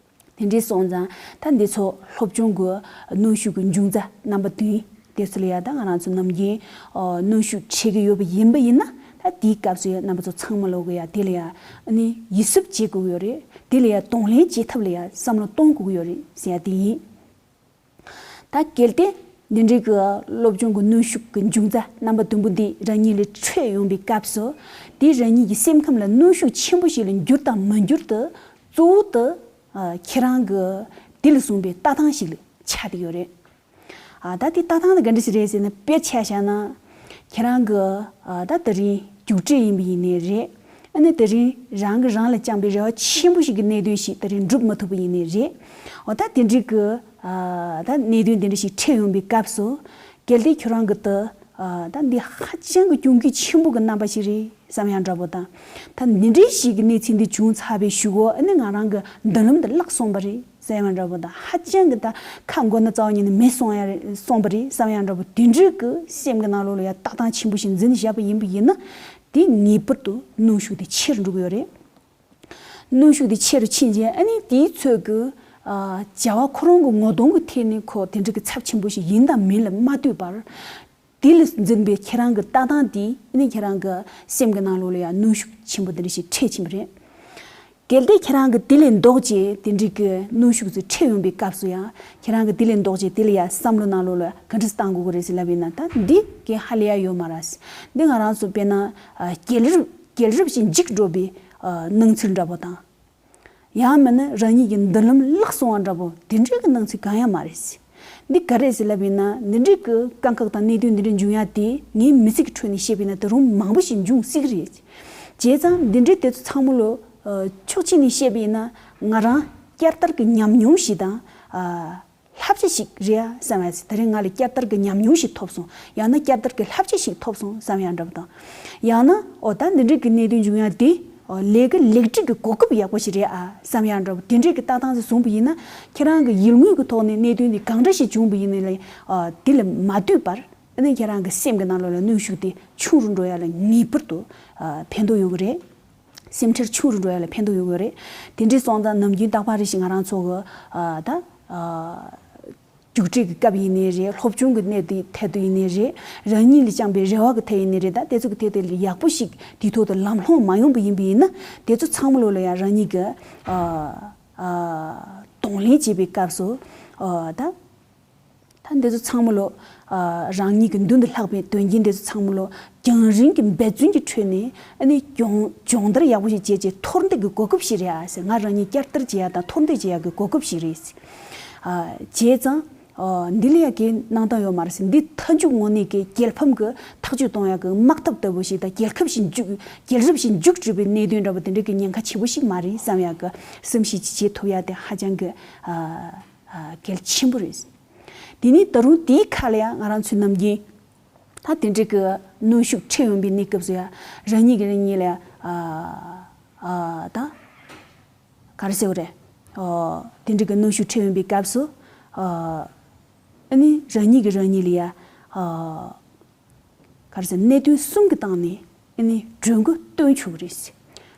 དེ་འདྲའི་སོང་ཙང་ད་འདི་ཚོ་སློབ་སྦྱོང་གི་གནོན་ཤུགས་ཀྱི་འབྱུང་རྩ་རྣམ་པ་བདུན་དེ་ཚོ་ལ་ཡ་ད་ང་རང་ཚོ་ནམ་རྒྱུན་ཨོ་གནོན་ཤུགས་འཕྲད་ཀྱི་ཡོད་པ་ཡིན་པ་ཡིན་ན། ད་དེའི་སྐབས་སུ་ཡ་རྣམ་པ་ཚོ་ཚང་མ་ལོག་གི་ཡ་དེ་ལ་ཡ་ཨ་ནི་ཡིད་སྲུབས་བྱེད་དགོས་ཀྱི་ཡོད་རེད། དེ་ལ་ཡ་གདོང་ལེན་བྱེད་ཐབས་ལ་ཡ་བསམ་བློ་གཏོང་དགོས་ཀྱི་ཡོད་རེད་ཟེར་ཡ་དེ་ཡིན། ད་གལ་ཏེ་འདི་འདྲའི་གི་སློབ་སྦྱོང་གི་གནོན་ཤུགས་ཀྱི་འབྱུང་རྩ་རྣམ་པ་བདུན་པོ་འདི་རང་ཉིད་ལ་འཕྲད་ཡོང་པའི་སྐབས་སུ། དེ་རང་ཉིད་ཀྱི་སེམས་ཁམས་ལ་གནོན་ཤུགས་ཆེན་པོ་ཞིག་ལ་འགྱུར་དང་མ་འགྱུར་དུ་གཙོ་བོ་དེ་ཨ་ཁྱེད་རང་གི་དེ་ལ་བཟུང་བའི་ལྟ་སྟངས་ཤིག་ལ་ཆགས་བསྡད་ཡོད་རེད། ཨ་ད་དེ་ལྟ་སྟངས་དེ་ག་འདྲ་ཞིག་རེད་ཟེར་ན། དཔེར་ཆ་བཞག་ན། ཁྱེད་རང་གི་ཨ་ད་དེ་རིང་རྒྱུགས་སྤྲོད་ཡིན་པ་ཡིན་ནའི་རེད། ཨ་ནི་དེ་རིང་རང་གིས་རང་ལ་བཅངས་པའི་རེ་བ་ཆེན་པོ་ཞིག་གི་གནད་དོན་ཞིག་དེ་རིང་འགྲུབ་མ་ཐུབ་པ་ཡིན་ནའི་རེད། འོ་ད་དེ་འདྲའི་གི་ཨ་ད་གནད་དོན་དེ་འདྲ་ཞིག་འཕྲད་ཡོང་པའི་སྐབས་སུ། གལ་ཏེ་ཁྱོད་རང་གི་ད་ཨ་ད་འདི་ཧ་ཅང་གི་གྱོང་གུད་ཆེན་པོ་གི་རྣམ་པ་ཞིག་རེད་བསམ་ཡག་འདྲ་པོ་དང་། ད་འདི་འདྲའི་ཞིག་གི་གནས་ཚུལ་འདི་བྱུང་ཚར་བའི་གཞུག་གུ་ཨ་ནི་ང་རང་གི་མདུན་ལམ་དེ་བརླག་སོང་བ་རེད་བསམ་ཡག་འདྲ་པོ་དང་། ཧ་ཅང་གི་ད་ཁ་མགོ་ན་རྩ་བ་ཉིད་ནས་མེད་སོང་ཡ་རེད་སོང་བ་རེད་བསམ་ཡག་འདྲ་པོ་དེ་འདྲའི་གི་སེམས་ཀྱི་ནང་ལོགས་ལ་ཡ་ལྟ་སྟངས་ཆེན་པོ་ཞིག་འཛིན་བཞག་པ་ཡིན་པ་ཡིན་ན། དེ་ངེས་པར་དུ་གནོན་ཤུགས་དེ་ཆེ་རུ་འགྲོ་གི་ཡོད་རེད། གནོན་ཤུགས་དེ་ཆེ་རུ་ཕྱིན་རྗེས་ཨ་ནི་དེའི་ཚོད་ཀྱི་ཨ་བྱ་བ་ཁོ་རང་གི་ངོ་གདོང་གི་ཐད་ནས་ཁོ་དེ་འདྲ་གི་ཚབས་ཆེན་པོ་ཞིག་ཡིན་དང་མིན་ལ་མ་ལྟོས་པར། དེ་ལས་འཛིན་པའི་ཁྱེད་རང་གི་ལྟ་སྟངས་དེས་ཨ་ནི་ཁྱེད་རང་གི་སེམས་ཀྱི་ནང་ལོགས་ལ་ཡང་གནོན་ཤུགས་ཆེན་པོ་དེ་འདྲ་ཞིག་འཕྲད་ཕྱིན་པ་རེད། གལ་ཏེ་ཁྱེད་རང་གི་དེ་ལས་ལྡོག་ཅེས་དེ་འདྲའི་གི་གནོན་ཤུགས་ཚོ་འཕྲད་ཡོང་པའི་སྐབས་སུ་ཡང་ཁྱེད་རང་གི་དེ་ལས་ལྡོག་ཅེས་དེ་ལ་ཡང་བསམ་བློ་ནང་ལོགས་ལ་ག་འདྲ་བཏང་དགོས་ཀྱི་རེད་ཟེར་ལབ་ཡིན་ན། ད་འདི་གས་ཧ་ལས་ཡ་ཡོད་མ་རེད། འདི་ང་རང་ཚོ་དཔེར་ན་ཨ་རྒྱལ་རབས་རྒྱལ་རབས་ཤིག་འཇིག་འགྲོ་བའི་ཨ་སྣང་ཚུལ་འདྲ་པོ་དང་། ཡང་མིན་ན་རང་ཉིད་ཀྱི་མདུན་ལམ་བརླག་སོང་བ་འདྲ་པོ་དེ་འདྲའི་གི་སྣང་ཚུལ་གང་ཡང་མ་རེད། འདི་ག་རེད་ཟེར་ལབ་ཡིན་ན། འདི་འདྲའི་གི་དཀའ་ཁག་དང་གནད་དོན་འདི་འདྲ་འབྱུང་ཡ་དེ་ངའི་མི་ཚེ་གི་ཁྲོད་ནས་བཤད་པ་ཡིན་ན་ད་རུང་མང་པོ་ཞིག་འབྱུང་སྲིད་ཀྱི་རེད། བྱས་ཙང་འདི་འདྲའི་དེ་ཚོ་ཚང་མ་ལོ་ཕྱོགས་གཅིག་ནས་བཤད་པ་ཡིན་ན་ང་རང་བསྐྱར་དར་གྱི་ཉམས་མྱོང་ཞིག་དང་ཨ་བསླབ་བྱ་ཞིག་རེད་ཨ་བསམ་ཡ། དེ་རིང་ང་ལ་བསྐྱར་དར་གྱི་ཉམས་མྱོང་ཞིག་ཐོབ་སོང་། ཡང་ན་བསྐྱར་དར་གྱི་བསླབ་བྱ་ཞིག་ཐོབ་སོང་བསམ་ཡ་འདྲ་པོ་དང་། ཡང་ན་ཨོ་ད་འདི་འདྲའི་གི་གནད་དོན་འབྱུང་ཡ་དེ་ཨོ་ལས་ཀ་ལེགས་སྒྲིག་གི་གོ་སྐབས་ཡག་པོ་ཞིག་རེད་ཨ་བསམ་ཡ་འདྲ་པོ་དེ་འདྲའི་གི་ལྟ་སྟངས་ཞིག་བཟུང་པ་ཡིན་ན། ཁྱེད་རང་གི་ཡིད་ངོས་ཀྱི་ཐོག་ནས་གནད་དོན་དེ་གང་འདྲ་ཞིག་བྱུང་པ་ཡིན་ནའི་ལས་ཨ་དེ་ལ་མ་ལྟོས་པར་ཨ་ནི་ཁྱེད་རང་གི་སེམས་ཀྱི་ནང་ལོགས་ལ་གནོན་ཤུགས་དེ་ཆུང་རུ་འགྲོ་ཡ་ལ་ངེས་པར་དུ་ཨ་ཕན་ཐོགས་ཡོད་ཀྱི་རེད། སེམས་ཁྲལ་ཆུང་རུ་འགྲོ་ཡ་ལ་ཕན་ཐོགས་ཡོད་ཀྱི་རེད། དེ་འདྲའི་སོང་ཙང་ནམ་རྒྱུན་རྟག་པར་རེ་ཞིག་ང་རང་ཚོ་གི་ཨ་ད་ཨ་རྒྱུགས་སྤྲོད་ཀྱི་སྐབས་ཡིན་ནའི་རེད། སློབ་སྦྱོང་གི་གནས་དེའི་ཐད་དུ་ཡིན་ནའི་རེད། རང་ཉིད་ལ་བཅངས་པའི་རེ་བ་གི་ཐད་ཡིན་ནའི་རེད། ད་དེ་ཚོ་གི་ཐད་དེ་ལ་ཡག་པོ་ཞིག་དུས་ཐོག་ཏུ་ལམ་ལྷོང་མ་ཡོང་པ་ཡིན་པ་ཡིན་ན། དེ་ཚོ་ཚང་མ་ལོ་ལ་ཡང་རང་ཉིད་ཀྱི་ཨ་ཨ་གདོང་ལེན་བྱེད་པའི་སྐབས་སུ་ཨ་ད། ཨ་འདི་ཚོ་ཚང་མ་ལོ། ཨ་རང་ཉིད་ཀྱི་མདུན་དུ་ལྷགས་པའི་དོན་རྐྱེན་འདི་ཚོ་ཚང་མ་ལོ། རྒྱང་རིང་གི་འབད་བརྩོན་གྱི་ཁྲོད་ནས་ཨ་ནི་སྦྱོང་སྦྱོང་བརྡར་ཡག་པོ་ཞིག་བྱས་རྗེས་མཐོར་འདེགས་ཀྱི་གོ་སྐབས་ཤིག་རེད་ཨ་ཟེར། ང་རང་ཉིད་བསྐྱར་དར་བྱེད་ཡག་དང་མཐོར་འདེགས་བྱེད་ཡག་གི་གོ་སྐབས་ཤིག་རེད། ཨ་བྱས་ཙང་། ཨ་འདི་ལ་ཡང་གའི་གནང་སྟངས་ཡོད་མ་རེད་ཟེར། འདི་མཐའ་མཇུག་དངོས་གནས་ཀྱི་རྒྱལ་ཕམ་གྱི་ཐག་གཅོད་གཏོང་ཡག་གི་དམག་འཐབ་ལྟ་བུ་ཞིག་དང་། རྒྱལ་ཁབ་ཞིག་མཇུག་རྒྱལ་རབས་ཤིག་མཇུག་སྒྲིལ་བའི་གནད་དོན་འདྲ་བོ་དེ་འདྲ་གི་ཉེན་ཁ་ཆེན་པོ་ཞིག་མ་རེད་བསམ་ཡག་གི་བསམ་གཞིག་ཅིག་བྱེད་ཐུབ་ཡག་དེ་ཧ་ཅང་གི་ཨ་ཨ་གལ་ཆེན་པོ་རེད། དེ་ནས་ད་རུང་དེའི་ཁ་ལ་ཡང་ང་རང་ཚོའི་ནམ་རྒྱུན་ད་དེ་འདྲ་གི་གནོན་ཤུགས་འཕྲད་ཡོང་པའི་གནས་སྐབས་སུ་ཡང་རང་ཉིད་ཀྱིས་རང་ཉིད་ལ་ཡང་ཨ་ཨ་ད། ག་རེ་ཟེར་བ་རེད། ཨོ། དེ་འདྲ་གི་གནོན་ཤུགས་འཕྲད་ཡོང་པའི་སྐབས་སུ། ཨོ། ཨ་ནི་རང་ཉིད་ཀྱིས་རང་ཉིད་ལ་ཡ། ཨོ། ག་རེ་ཟེར། གནད་དོན་གསུམ་གྱི་སྟེང་ནས་ཨ་ནི་གྲོས་འགོ་བཏོན་ཆོག་གི་རེད།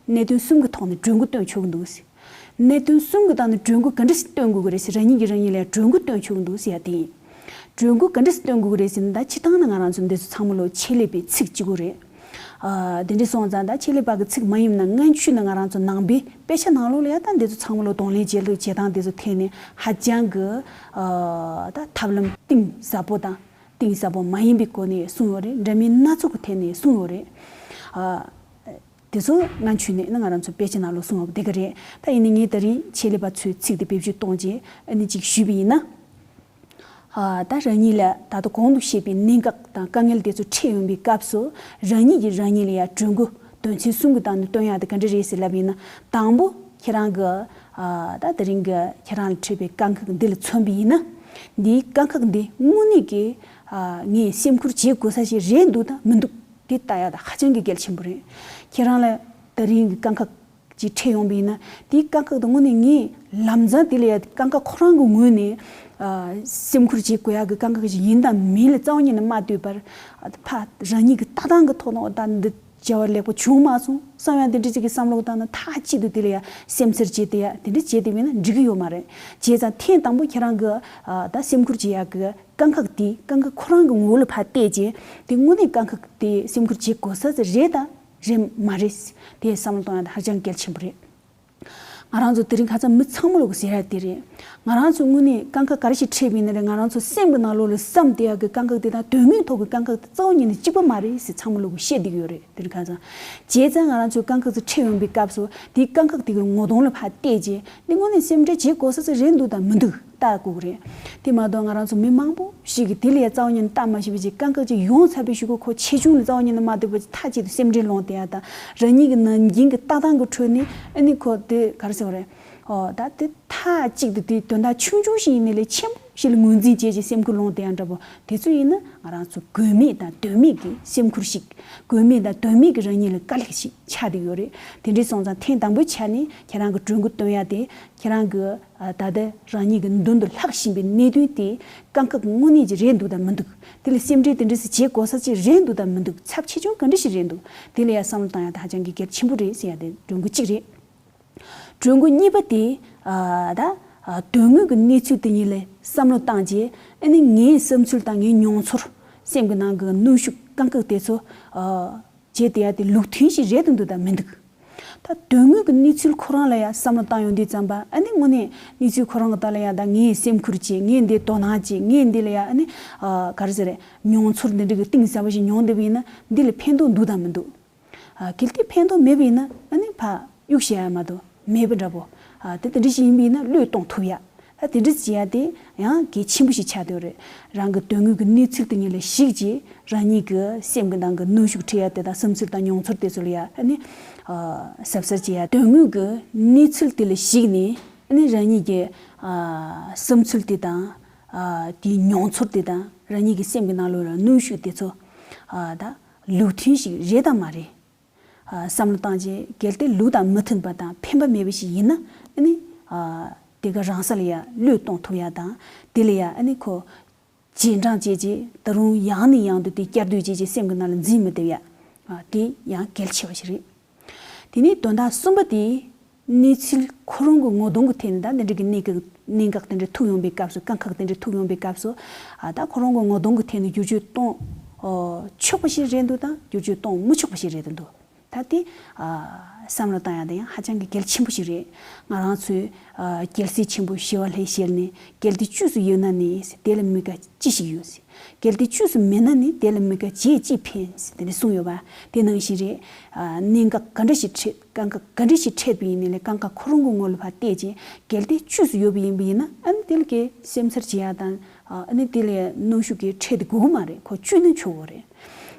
གནད་དོན་གསུམ་གྱི་ཐོག་ནས་གྲོས་འགོ་བཏོན་ཆོག་གི་འདུག། གནད་དོན་གསུམ་གྱི་སྟེང་ནས་གྲོས་འགོ་ག་འདྲ་ཞིག་བཏོན་དགོས་ཀྱི་རེད་ཟེར། རང་ཉིད་ཀྱིས་རང་ཉིད་ལ་གྲོས་འགོ་བཏོན་ཆོག་གི་འདུག་ཟེར་ཡ་དེ་ཡིན། གྲོས་འགོ་ག་འདྲ་ཞིག་བཏོན་དགོས་ཀྱི་རེད་ཟེར་ན། ད་སྤྱིར་བཏང་ནས་ང་རང་ཚོ་འདི་ཚོ་ཚང་མ་ལོ་ཆེད་ལས་པའི་ཚིག་གཅིག་པོ་རེད། ཨ་དེ་འདྲ་སོང་ཙང་ད་ཆེད་ལས་པ་གི་ཚིག་མ་ཡིན་ན། སྔོན་ཆད་ནས་ང་རང་ཚོ་ནང་པའི་དཔེ་ཆ་ནང་ལོགས་ལ་ཡ་ད་འདི་ཚོ་ཚང་མ་ལོ་གདོང་ལེན་བྱེད་ལུགས་བྱེད་སྟངས་འདི་ཚོ་ཐད་ནས་ཧ་ཅང་གི་ཨ་ད་ཐབས་ལམ་གཏིང་ཟབ་པོ་དང་གཏིང་ཟབ་པོ་མ་ཡིན་པའི་སྒོ་ནས་གསུངས་ཡོད་རེད། འདྲ་མིན་སྣ་ཚོགས་ཀྱི་ཐད་ནས་གསུངས་ཡོད་རེད། ཨ་དེ་ཚོ་སྔོན་ཆད་ནས་ནི་ང་རང་ཚོ་དཔེ་ཆ་ནང་ལོགས་གསུངས་ཡོད་པ་དེ་ག་རེད། ད་ཡིན་ནའི་ངས་ད་རིང་ཆེད་ལས་པ་ཚོའི་ཚིག་དེ་བེད་སྤྱོད་གཏོང་རྗེས་ཨ་ནི་ཅིག་ཞུས་པ་ཡིན་ན། ཨ་ད་རང་ཉིད་ལ་ད་ལྟ་གོང་དུ་བཤད་པའི་གནད་འགག་དང་དཀའ་ངལ་དེ་ཚོ་འཕྲད་ཡོང་པའི་སྐབས་སུ། རང་ཉིད་ཀྱིས་རང་ཉིད་ལ་ཡ་གྲོས་འགོ་དོན་ཚན་གསུམ་གྱི་སྟེང་ནས་བཏོན་ཡག་དེ་ག་འདྲ་རེད་ཟེར་ལབ་ཡིན་ན། དང་པོ་ཁྱེད་རང་གི་ཨ་ད་དེ་རིང་གི་ཁྱེད་རང་ལ་འཕྲད་པའི་དཀའ་ཁག་འདི་ལ་མཚོན་པ་ཡིན་ན། འདིའི་དཀའ་ཁག་འདི་དངོས་གནས་ཀྱི་ཨ་ངས་སེམས་ཁུར་བྱེད་དགོས་ས་ཞིག་རེད་འདུག་དང་མི་འདུག་དེ་ལྟ་ཡག་དེ་ཧ་ཅང་གི་གལ་ཆེན་པོ་རེད། ཁྱེད་རང་ལ་དེ་རིང་གི་དཀའ་ཁག་ཅིག་འཕྲད་ཡོང་བ་ཡིན་ན། དེའི་དཀའ་ཁག་དེ་དངོས་གནས་ངས་ལམ་སང་དེ་ལ་ཡ་དཀའ་ཁག་ཁོ་རང་གི་ངོས་ནས་ཨ་སེམས་ཁུར་བྱེད་དགོས་ཡག་གི་དཀའ་ཁག་ཅིག་ཡིན་དང་མིན་ལ་རྩ་བ་ཉིད་ནས་མ་ལྟོས་པར། ཨ་ཕ་རང་ཉིད་ཀྱི་ལྟ་སྟངས་ཀྱི་ཐོག་ནས་ད་འདི་བྱ་བ་ལེགས་པོ་བྱུང་མ་སོང་བསམ་ཡག་དེ་འདྲ་ཅིག་གི་བསམ་བློ་བཏང་ན། མཐའ་གཅིག་ཏུ་དེ་ལ་ཡ་སེམས་འཚེར་བྱེད་དེ་ཡ་དེ་འདྲ་བྱེད་དེ་མིན་ན་འགྲིག་གི་ཡོད་མ་རེད། བྱས་ཙང་ཐེངས་དང་པོ་ཁྱེད་རང་གི་ཨ་ད་སེམས་ཁུར་བྱེད་ཡག་གི་དཀའ་ཁག་དེ་དཀའ་ཁག་ཁོ་རང་གི་ངོ་བོ་ལ་ཕར་བལྟས་རྗེས། དེ་དངོས་གནས་དཀའ་ཁག་དེ་སེམས་ཁུར་བྱེད་དགོས་ས་ཅིག་རེད་དང་རེད་མ་རེད། དེ་བསམ་བློ་གཏོང་ཡག་དེ་ཧ་ཅང་གལ་ཆེན་པོ་རེད། ང་རང་ཚོ་དེ་རིང་ཁ་སང་མི་ཚང་མ་ལོག་གི་ཟེར་ཡག་དེ་རེད། ང་རང་ཚོ་དངོས་གནས་དཀའ་ཁག་ག་རེ་ཞིག་འཕྲད་པ་ཡིན་ན་རེད། ང་རང་ཚོ་སེམས་ཀྱི་ནང་ལོགས་ལ་བསམ་བསྡད་ཡག་གི་དཀའ་ཁག་དེ་དང་དོན་དངོས་ཐོག་གི་དཀའ་ཁག་དེ་རྩ་བ་ཉིད་ནས་གཅིག་པ་མ་རེད་ཟེར་ཚང་མ་ལོག་གི་བཤད་བསྡད་ཀྱི་ཡོད་རེད། དེ་རིང་ཁ་སང་བྱས་ཙང་ང་རང་ཚོའི་དཀའ་ཁག་ཅིག་འཕྲད་ཡོང་པའི་སྐབས་སུ། དེའི་དཀའ་ཁག་དེ་གི་ངོ་གདོང་ལ་ཕར་བལྟས་རྗེས། འདི་དངོས་གནས་སེམས་ཁྲལ་བྱེད་དགོས་ས་ཅིག་རེད་འདུག་དང་མི་འདུག་ལྟ་དགོས་ཀྱི་རེད། དེ་མ་གཏོགས་ང་རང་ཚོ་མི་མང་པོ་ཞིག་གིས་དེ་ལ་ཡ་རྩ་བ་ཉིད་ནས་ལྟ་མ་ཤེས་པ་ཅིག་དཀའ་ཁག་ཅིག་ཡོང་ཚར་བའི་གཞུག་གུ་ཁོ་ཆེ་ཆུང་ལ་རྩ་བ་ཉིད་ནས་མ་ལྟོས་པ་ཅིག་མཐའ་གཅིག་ཏུ་སེམས་ཁྲལ་ལངས་བསྡད་ཡག་དང་། རང་ཉིད་ཀྱི་ནང་འགན་གྱི་ལྟ་སྟངས་ཀྱི་ཁྲོད་ནས་ཨ་ནི་ཁོ་དེ་ག་རེ་ཟེར་བ་རེད། ཨོ་ད་དེ་མཐའ་གཅིག་ཏུ་དེ་དོན་དག་ཆུང་ཆུང་ཞིག་ཡིན་ནའི་ལས་ཆེན་པོ་ཞིག་ལ་ངོས་འཛིན་བྱས་ཀྱི་སེམས་ཁུར་ལངས་བསྡད་ཡག་འདྲ་པོ་དེ་ཚོ་ཡིན་ན། ང་རང་ཚོ་དགོས་མེད་དང་དོན་མེད་ཀྱི་སེམས་ཁུར་ཞིག་དགོས་མེད་དང་དོན་མེད་ཀྱི་རང་ཉིད་ལ་དཀའ་ལས་ཤིག་ཆགས་བསྡད་ཡོད་རེད། དེ་འདྲ་སོང་ཙང་ཐེངས་དང་པོའི་ཆ་ནས་ཁྱེད་རང་གི་གྲོས་འགོ་བཏོན་ཡག་དེ། ཁྱེད་རང་གི་ཨ་ད་ལྟ་རང་ཉིད་ཀྱི་མདུན་དུ་ལྷག་བཞིན་པའི་གནད་དོན་དེ་དཀའ་ཁག་དངོས་གནས་ཅིག་རེད་འདུག་དང་མི་འདུག་དེ་ལ་སེམས་ཁྲལ་དེ་འདྲ་ཞིག་བྱེད་དགོས་ས་ཅིག་རེད་འདུག་དང་མི་འདུག་ཚབས་ཆེ་ཆུང་ག་འདྲ་ཞིག་རེད་འདུག་དེ་ལ་ཡ་བསམ་བློ་བཏང་ཡག་དེ་ཧ་ཅང་གི་གལ་ཆེན་པོ་རེད་ཟེར་ཡག་དེ་གྲོས་འགོ་གཅིག་རེད། གྲོས་འགོ་གཉིས་པ་དེ། ཨ་ད་ཨ་དོན་དངོས་ཀྱི་གནས་ཚུལ་དེ་ཉིད་ལ་བསམ་བློ་བཏང་རྗེས། ཨ་ནི་ངའི་བསམ་ཚུལ་དང་ངའི་མྱོང་ཚོར། སེམས་ཀྱི་ནང་གི་གནོན་ཤུགས་དཀའ་ཁག་དེ་ཚོ་ཨ་བྱེད་བསྡད་ཡག་དེ་ལུགས་མཐུན་ཞིག་རེད་དུ་འདུག་དང་མི་འདུག་ད་དོན་དངོས་ཀྱི་གནས་ཚུལ་ཁོ་རང་ལ་ཡང་བསམ་བློ་བཏང་ཡོང་དུས་ཙམ་པ། ཨ་ནི་དངོས་གནས་གནས་ཚུལ་ཁོ་རང་གི་ཐོག་ལ་ཡང་ད་ངས་སེམས་ཁུར་བྱས། ངས་འདི་དོ་སྣང་བྱས། ངས་འདི་ལ་ཡང་ཨ་ནི་ཨ་ག་རེ་ཟེར་རེད། མྱོང་ཚོར་འདི་འདྲ་གི་གཏིང་ཟབ་པ་ཞིག་མྱོང་བསྡད་པ་ཡིན་ན། འདི་ལ་ཕན་ཐོགས་འདུག་དང་མི་འདུག་ཨ་གལ་ཏེ་ཕན་ཐོགས་མེད་པ་ཡིན་ན། ཨ་ནི་ཕར་གཡུག་བཞག་ཡ་མ་གཏོགས་མེད་པ་འདྲ་པོ། ཨ་དེ་དེ་འདྲ་ཞིག་ཡིན་པ་ཡིན་ན་བློས་གཏོང་ཐུབ་ཡ། ད་དེ་འདྲ་བྱེད་ཡ་དེ་ཡང་གལ་ཆེན་པོ་ཞིག་ཆགས་བསྡད་ཡོད་རེད། རང་གི་དོན་དངོས་ཀྱི་གནས་ཚུལ་དེ་ཉིད་ལ་གཞིགས་རྗེས། རང་ཉིད་ཀྱི་སེམས་ཀྱི་ནང་གི་གནོན་ཤུགས་འཕྲད་ཡ་དེ་དང་བསམ་ཚུལ་དང་མྱོང་ཚོར་དེ་ཚོ་ལ་ཡ་ཨ་ནི་ཨ་གཟབ་གཟབ་བྱེད་ཡ། དོན་དངོས་ཀྱི་གནས་ཚུལ་དེ་ལ་གཞིགས་ནས། ཨ་ནི་རང་ཉིད་ཀྱི་ཨ་བསམ་ཚུལ་དེ་དང་། ཨ་དེའི་མྱོང་ཚོར་དེ་དང་། རང་ཉིད་ཀྱི་སེམས་ཀྱི་ནང་ལོགས་ལ་གནོན་ཤུགས་དེ་ཚོ་ཨ་ད་ལུགས་མཐུན་ཞིག་རེད་དམ་མ་རེད། ཨ་བསམ་བློ་བཏང་རྗེས། གལ་ཏེ་ལུགས་དང་མི་མཐུན་པ་དང་ཕན་པ་མེད་པ་ཞིག་ཡིན་ན། ཨ་ནི་ཨ་དེ་ག་རང་ས་ལ་ཡ་བློས་གཏོང་ཐུབ་ཡ་དང་། དེ་ལ་ཡ་ཨ་ནི་ཁོ་རྗེས་འབྲང་བྱས་རྗེས། ད་རུང་ཡང་ནས་ཡང་དུ་དེ་བསྐྱར་ཟློས་བྱས་རྗེས་སེམས་ཀྱི་ནང་ལ་འཛིན་མི་བདེ་ཡ། ཨ་དེ་ཡང་གལ་ཆེ་བ་ཞིག་རེད། དེ་ནས་དོན་དག་གསུམ་པ་དེ། གནས་ཚུལ་ཁོ་རང་གི་ངོ་གདོང་གི་ཐད་ནས། ད་འདི་འདྲ་གི་གནད་འགག་གནད་འགག་དེ་འདྲ་ཐུག་ཡོང་པའི་སྐབས་སུ། དཀའ་ཁག་དེ་འདྲ་ཐུག་ཡོང་པའི་སྐབས་སུ། ཨ་ད་ཁོ་རང་གི་ངོ་གདོང་གི་ཐད་ནས་བསྒྱུར་བཅོས་གཏོང་ཨོ་ཆོག་པ་ཞིག་རེད་འདུག་དང་བསྒྱུར་བཅོས་གཏོང་མི་ཆོག་པ་ཞིག་རེད་འདུག་ད་དེ་ཨ་བསམ་བློ་བཏང་ཡག་དེ་ཡང་ཧ་ཅང་གི་གལ་ཆེན་པོ་ཞིག་རེད། ང་རང་ཚོས་ཨ་རྒྱལ་སྲས་ཆེན་པོ་ཞི་བ་ལྷས་ཞལ་ནས་གལ་ཏེ་བཅོས་སུ་ཡོད་ན་ནི་དེ་ལ་དམིགས་པ་ཅི་ཞིག་ཡོད། གལ་ཏེ་བཅོས་སུ་མེད་ན་ནི་དེ་ལ་དམིགས་པ་བྱས་ཅི་ཕན། དེ་འདྲ་གསུངས་ཡོད་པ་དེ་ནང་བཞིན་རེད། ཨ་གནད་འགག་ག་འདྲ་ཞིག་འཕྲད་དཀའ་ཁག་ག་འདྲ་ཞིག་འཕྲད་པ་ཡིན་ནའི་ལས་དཀའ་ཁག་ཁོ་རང་གི་ངོ་ལ་ཕར་བལྟས་རྗེས་གལ་ཏེ་བཅོས་སུ་ཡོད་པ་ཡིན་པ་ཡིན་ན་ཨ་ནི་དེ་ལ་གའི་སེམས་འཚབ་བྱེད་ཡག་དང་ཨ་ནི་དེ་ལ་གནོན་ཤུགས་ཀྱི་འཕྲད་དེ་དགོས་ཀྱི་མ་རེད། ཁོ་བཅོས་ན་ཆོག་གི་རེད།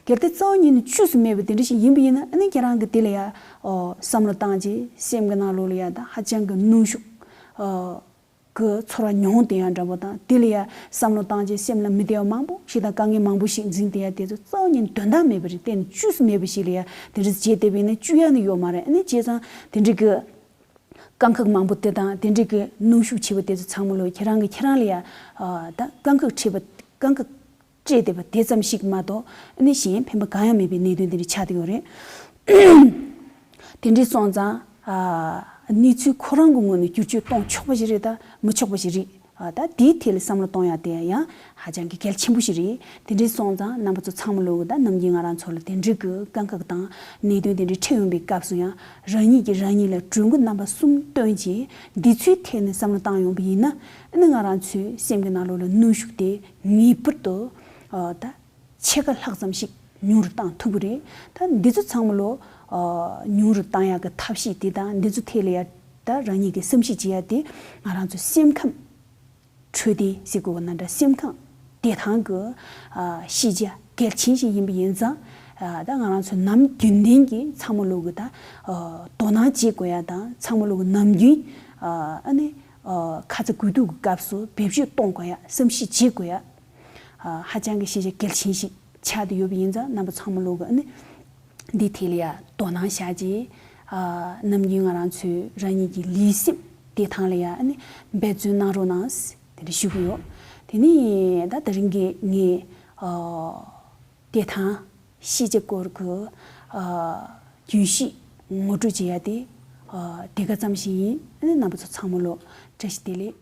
གལ་ཏེ་རྩ་བ་ཉིད་ནས་བཅོས་སུ་མེད་པ་དེ་འདྲ་ཞིག་ཡིན་པ་ཡིན་ན་ཨ་ནི་ཁྱེད་རང་གི་དེ་ལ་ཡ་ཨོ་བསམ་བློ་བཏང་རྗེས་སེམས་ཀྱི་ནང་ལོགས་ལ་ཡ་ད་ཧ་ཅང་གི་གནོན་ཤུགས་ཨོ་གི་ཚོར་བ་མྱོང་བསྡད་ཡ་འདྲ་པོ་དང་དེ་ལ་ཡ་བསམ་བློ་བཏང་རྗེས་སེམས་ལ་མི་བདེ་བ་མང་པོ་ཞིག་དང་དཀའ་ངལ་མང་པོ་ཞིག་འཛིན་བསྡད་ཡ་དེ་ཚོ་རྩ་བ་ཉིད་ནས་དོན་དག་མེད་པ་རེད། གཏན་ནས་བཅོས་སུ་མེད་པ་ཞིག་ལ་ཡ་དེ་འདྲ་བྱས་བསྡད་པ་ཡིན་ན་བཅོས་ཡ་ནི་ཡོད་མ་རེད། ཨ་ནི་བྱས་ཙང་དེ་འདྲ་གི་དཀའ་ཁག་མང་པོ་དེ་དང་དེ་འདྲ་གི་གནོན་ཤུགས་ཆེ་བ་དེ་ཚོ་ཚང་མ་ལོ་ཁྱེད་རང་གི་ཁྱེད་རང་ལ་ཡ་ཨ་ད་དཀའ་ཁག་འཕྲད་པ་དཀའ་ཁག་སྤྲད་བསྡད་པ་དེ་ཙམ་ཞིག་མ་གཏོགས་ཨ་ནི་གཞན་ཕན་པ་གང་ཡང་མེད་པའི་གནད་དོན་དེ་འདྲ་ཆགས་བསྡད་ཡོད་རེད། དེ་འདྲ་སོང་ཙང་ཨ་གནས་ཚུལ་ཁོ་རང་གི་ངོས་ནས་བསྒྱུར་བཅོས་གཏོང་ཆོག་པ་ཞིག་རེད་ད་མི་ཆོག་པ་ཞིག་རེད། ཨ་ད་དེའི་ཐད་ལ་བསམ་བློ་གཏོང་ཡག་དེ་ཡང་ཧ་ཅང་གི་གལ་ཆེན་པོ་ཞིག་རེད། དེ་འདྲ་སོང་ཙང་རྣམ་པ་ཚོ་ཚང་མ་ལོ་གི་ད་ནམ་རྒྱུན་ང་རང་ཚོ་ལ་དེ་འདྲ་གི་དཀའ་ཁག་དང་གནད་དོན་དེ་འདྲ་འཕྲད་ཡོང་པའི་སྐབས་སུ་ཡང་རང་ཉིད་ཀྱིས་རང་ཉིད་ལ་གྲོས་འགོ་རྣམ་པ་གསུམ་བཏོན་རྗེས་འདི་ཚོའི་ཐད་ནས་བསམ་བློ་བཏང་ཡོང་པ་ཡིན་ན་ཨ་ནི་ང་རང་ཚོའི་སེམས་ཀྱི་ནང་ལོགས་ལ་གནོན་ཤུགས་དེ་ངེས་པར་དུ་ཨ་ད་ཕྱེད་ཀ་ལྷག་ཙམ་ཞིག་ཉུང་རུ་བཏང་ཐུབ་ཀྱི་རེད། ད་འདི་ཚོ་ཚང་མ་ལོ་ཨ་ཉུང་རུ་བཏང་ཡག་གི་ཐབས་ཤེས་དེ་དང་འདི་ཚོ་ཐད་ལ་ཡ་ད་རང་ཉིད་ཀྱིས་བསམ་གཞིག་བྱེད་ཡ་དེ་ང་རང་ཚོ་སེམས་ཁམས་འཕྲོད་བསྟེན་ཟེར་དགོས་པ་ན་འདྲ་སེམས་ཁམས་བདེ་ཐང་གི་ཨ་ཤེས་བྱ་གལ་ཆེན་ཞིག་ཡིན་པ་ཡིན་ཙང་ཨ་ད་ང་རང་ཚོ་ནམ་རྒྱུན་ལྡན་གྱི་ཚང་མ་ལོ་གི་ད་ཨ་དོ་སྣང་བྱེད་དགོས་ཡ་དང་ཚང་མ་ལོ་གི་ནམ་རྒྱུན་ཨ་ནི་ཨ་ཁ་ཚ་དགོས་གཏུག་གི་སྐབས་སུ་བེད་སྤྱོད་གཏོང་དགོས་ཡ་བསམ་གཞིག་བྱེད་དགོས་ཡ། ཧ་ཅང་གི་ཤེས་བྱ་གལ་ཆེན་ཞིག་ཆགས་བསྡད་ཡོད་པ་ཡིན་ཙང་རྣམ་པ་ཚང་མ་ལོ་གི་ཨ་ནི་འདིའི་ཐད་ལ་ཡ་དོ་སྣང་བཞག་རྗེས་ནམ་རྒྱུན་ང་རང་ཚོའི་རང་ཉིད་ཀྱི་ལུས་སེམས་བདེ་ཐང་ལ་ཡ་ཨ་ནི་འབད་བརྩོན་གནང་རོགས་གནང་དེ་འདྲ་ཞུ་གི་ཡོད། དེ་ནི་ད་དེ་རིང་གི་ངའི་བདེ་ཐང་ཤེས་བྱ་སྐོར་གྱི་རྒྱུན་ཤེས་ངོ་སྤྲོད་བྱེད་ཡ་དེ་དེ་ག་ཙམ་ཞིག་ཡིན། ཨ་ནི་རྣམ་པ་ཚོ་ཚང་མ་ལོ་བཀྲ་ཤིས་བདེ་ལེགས།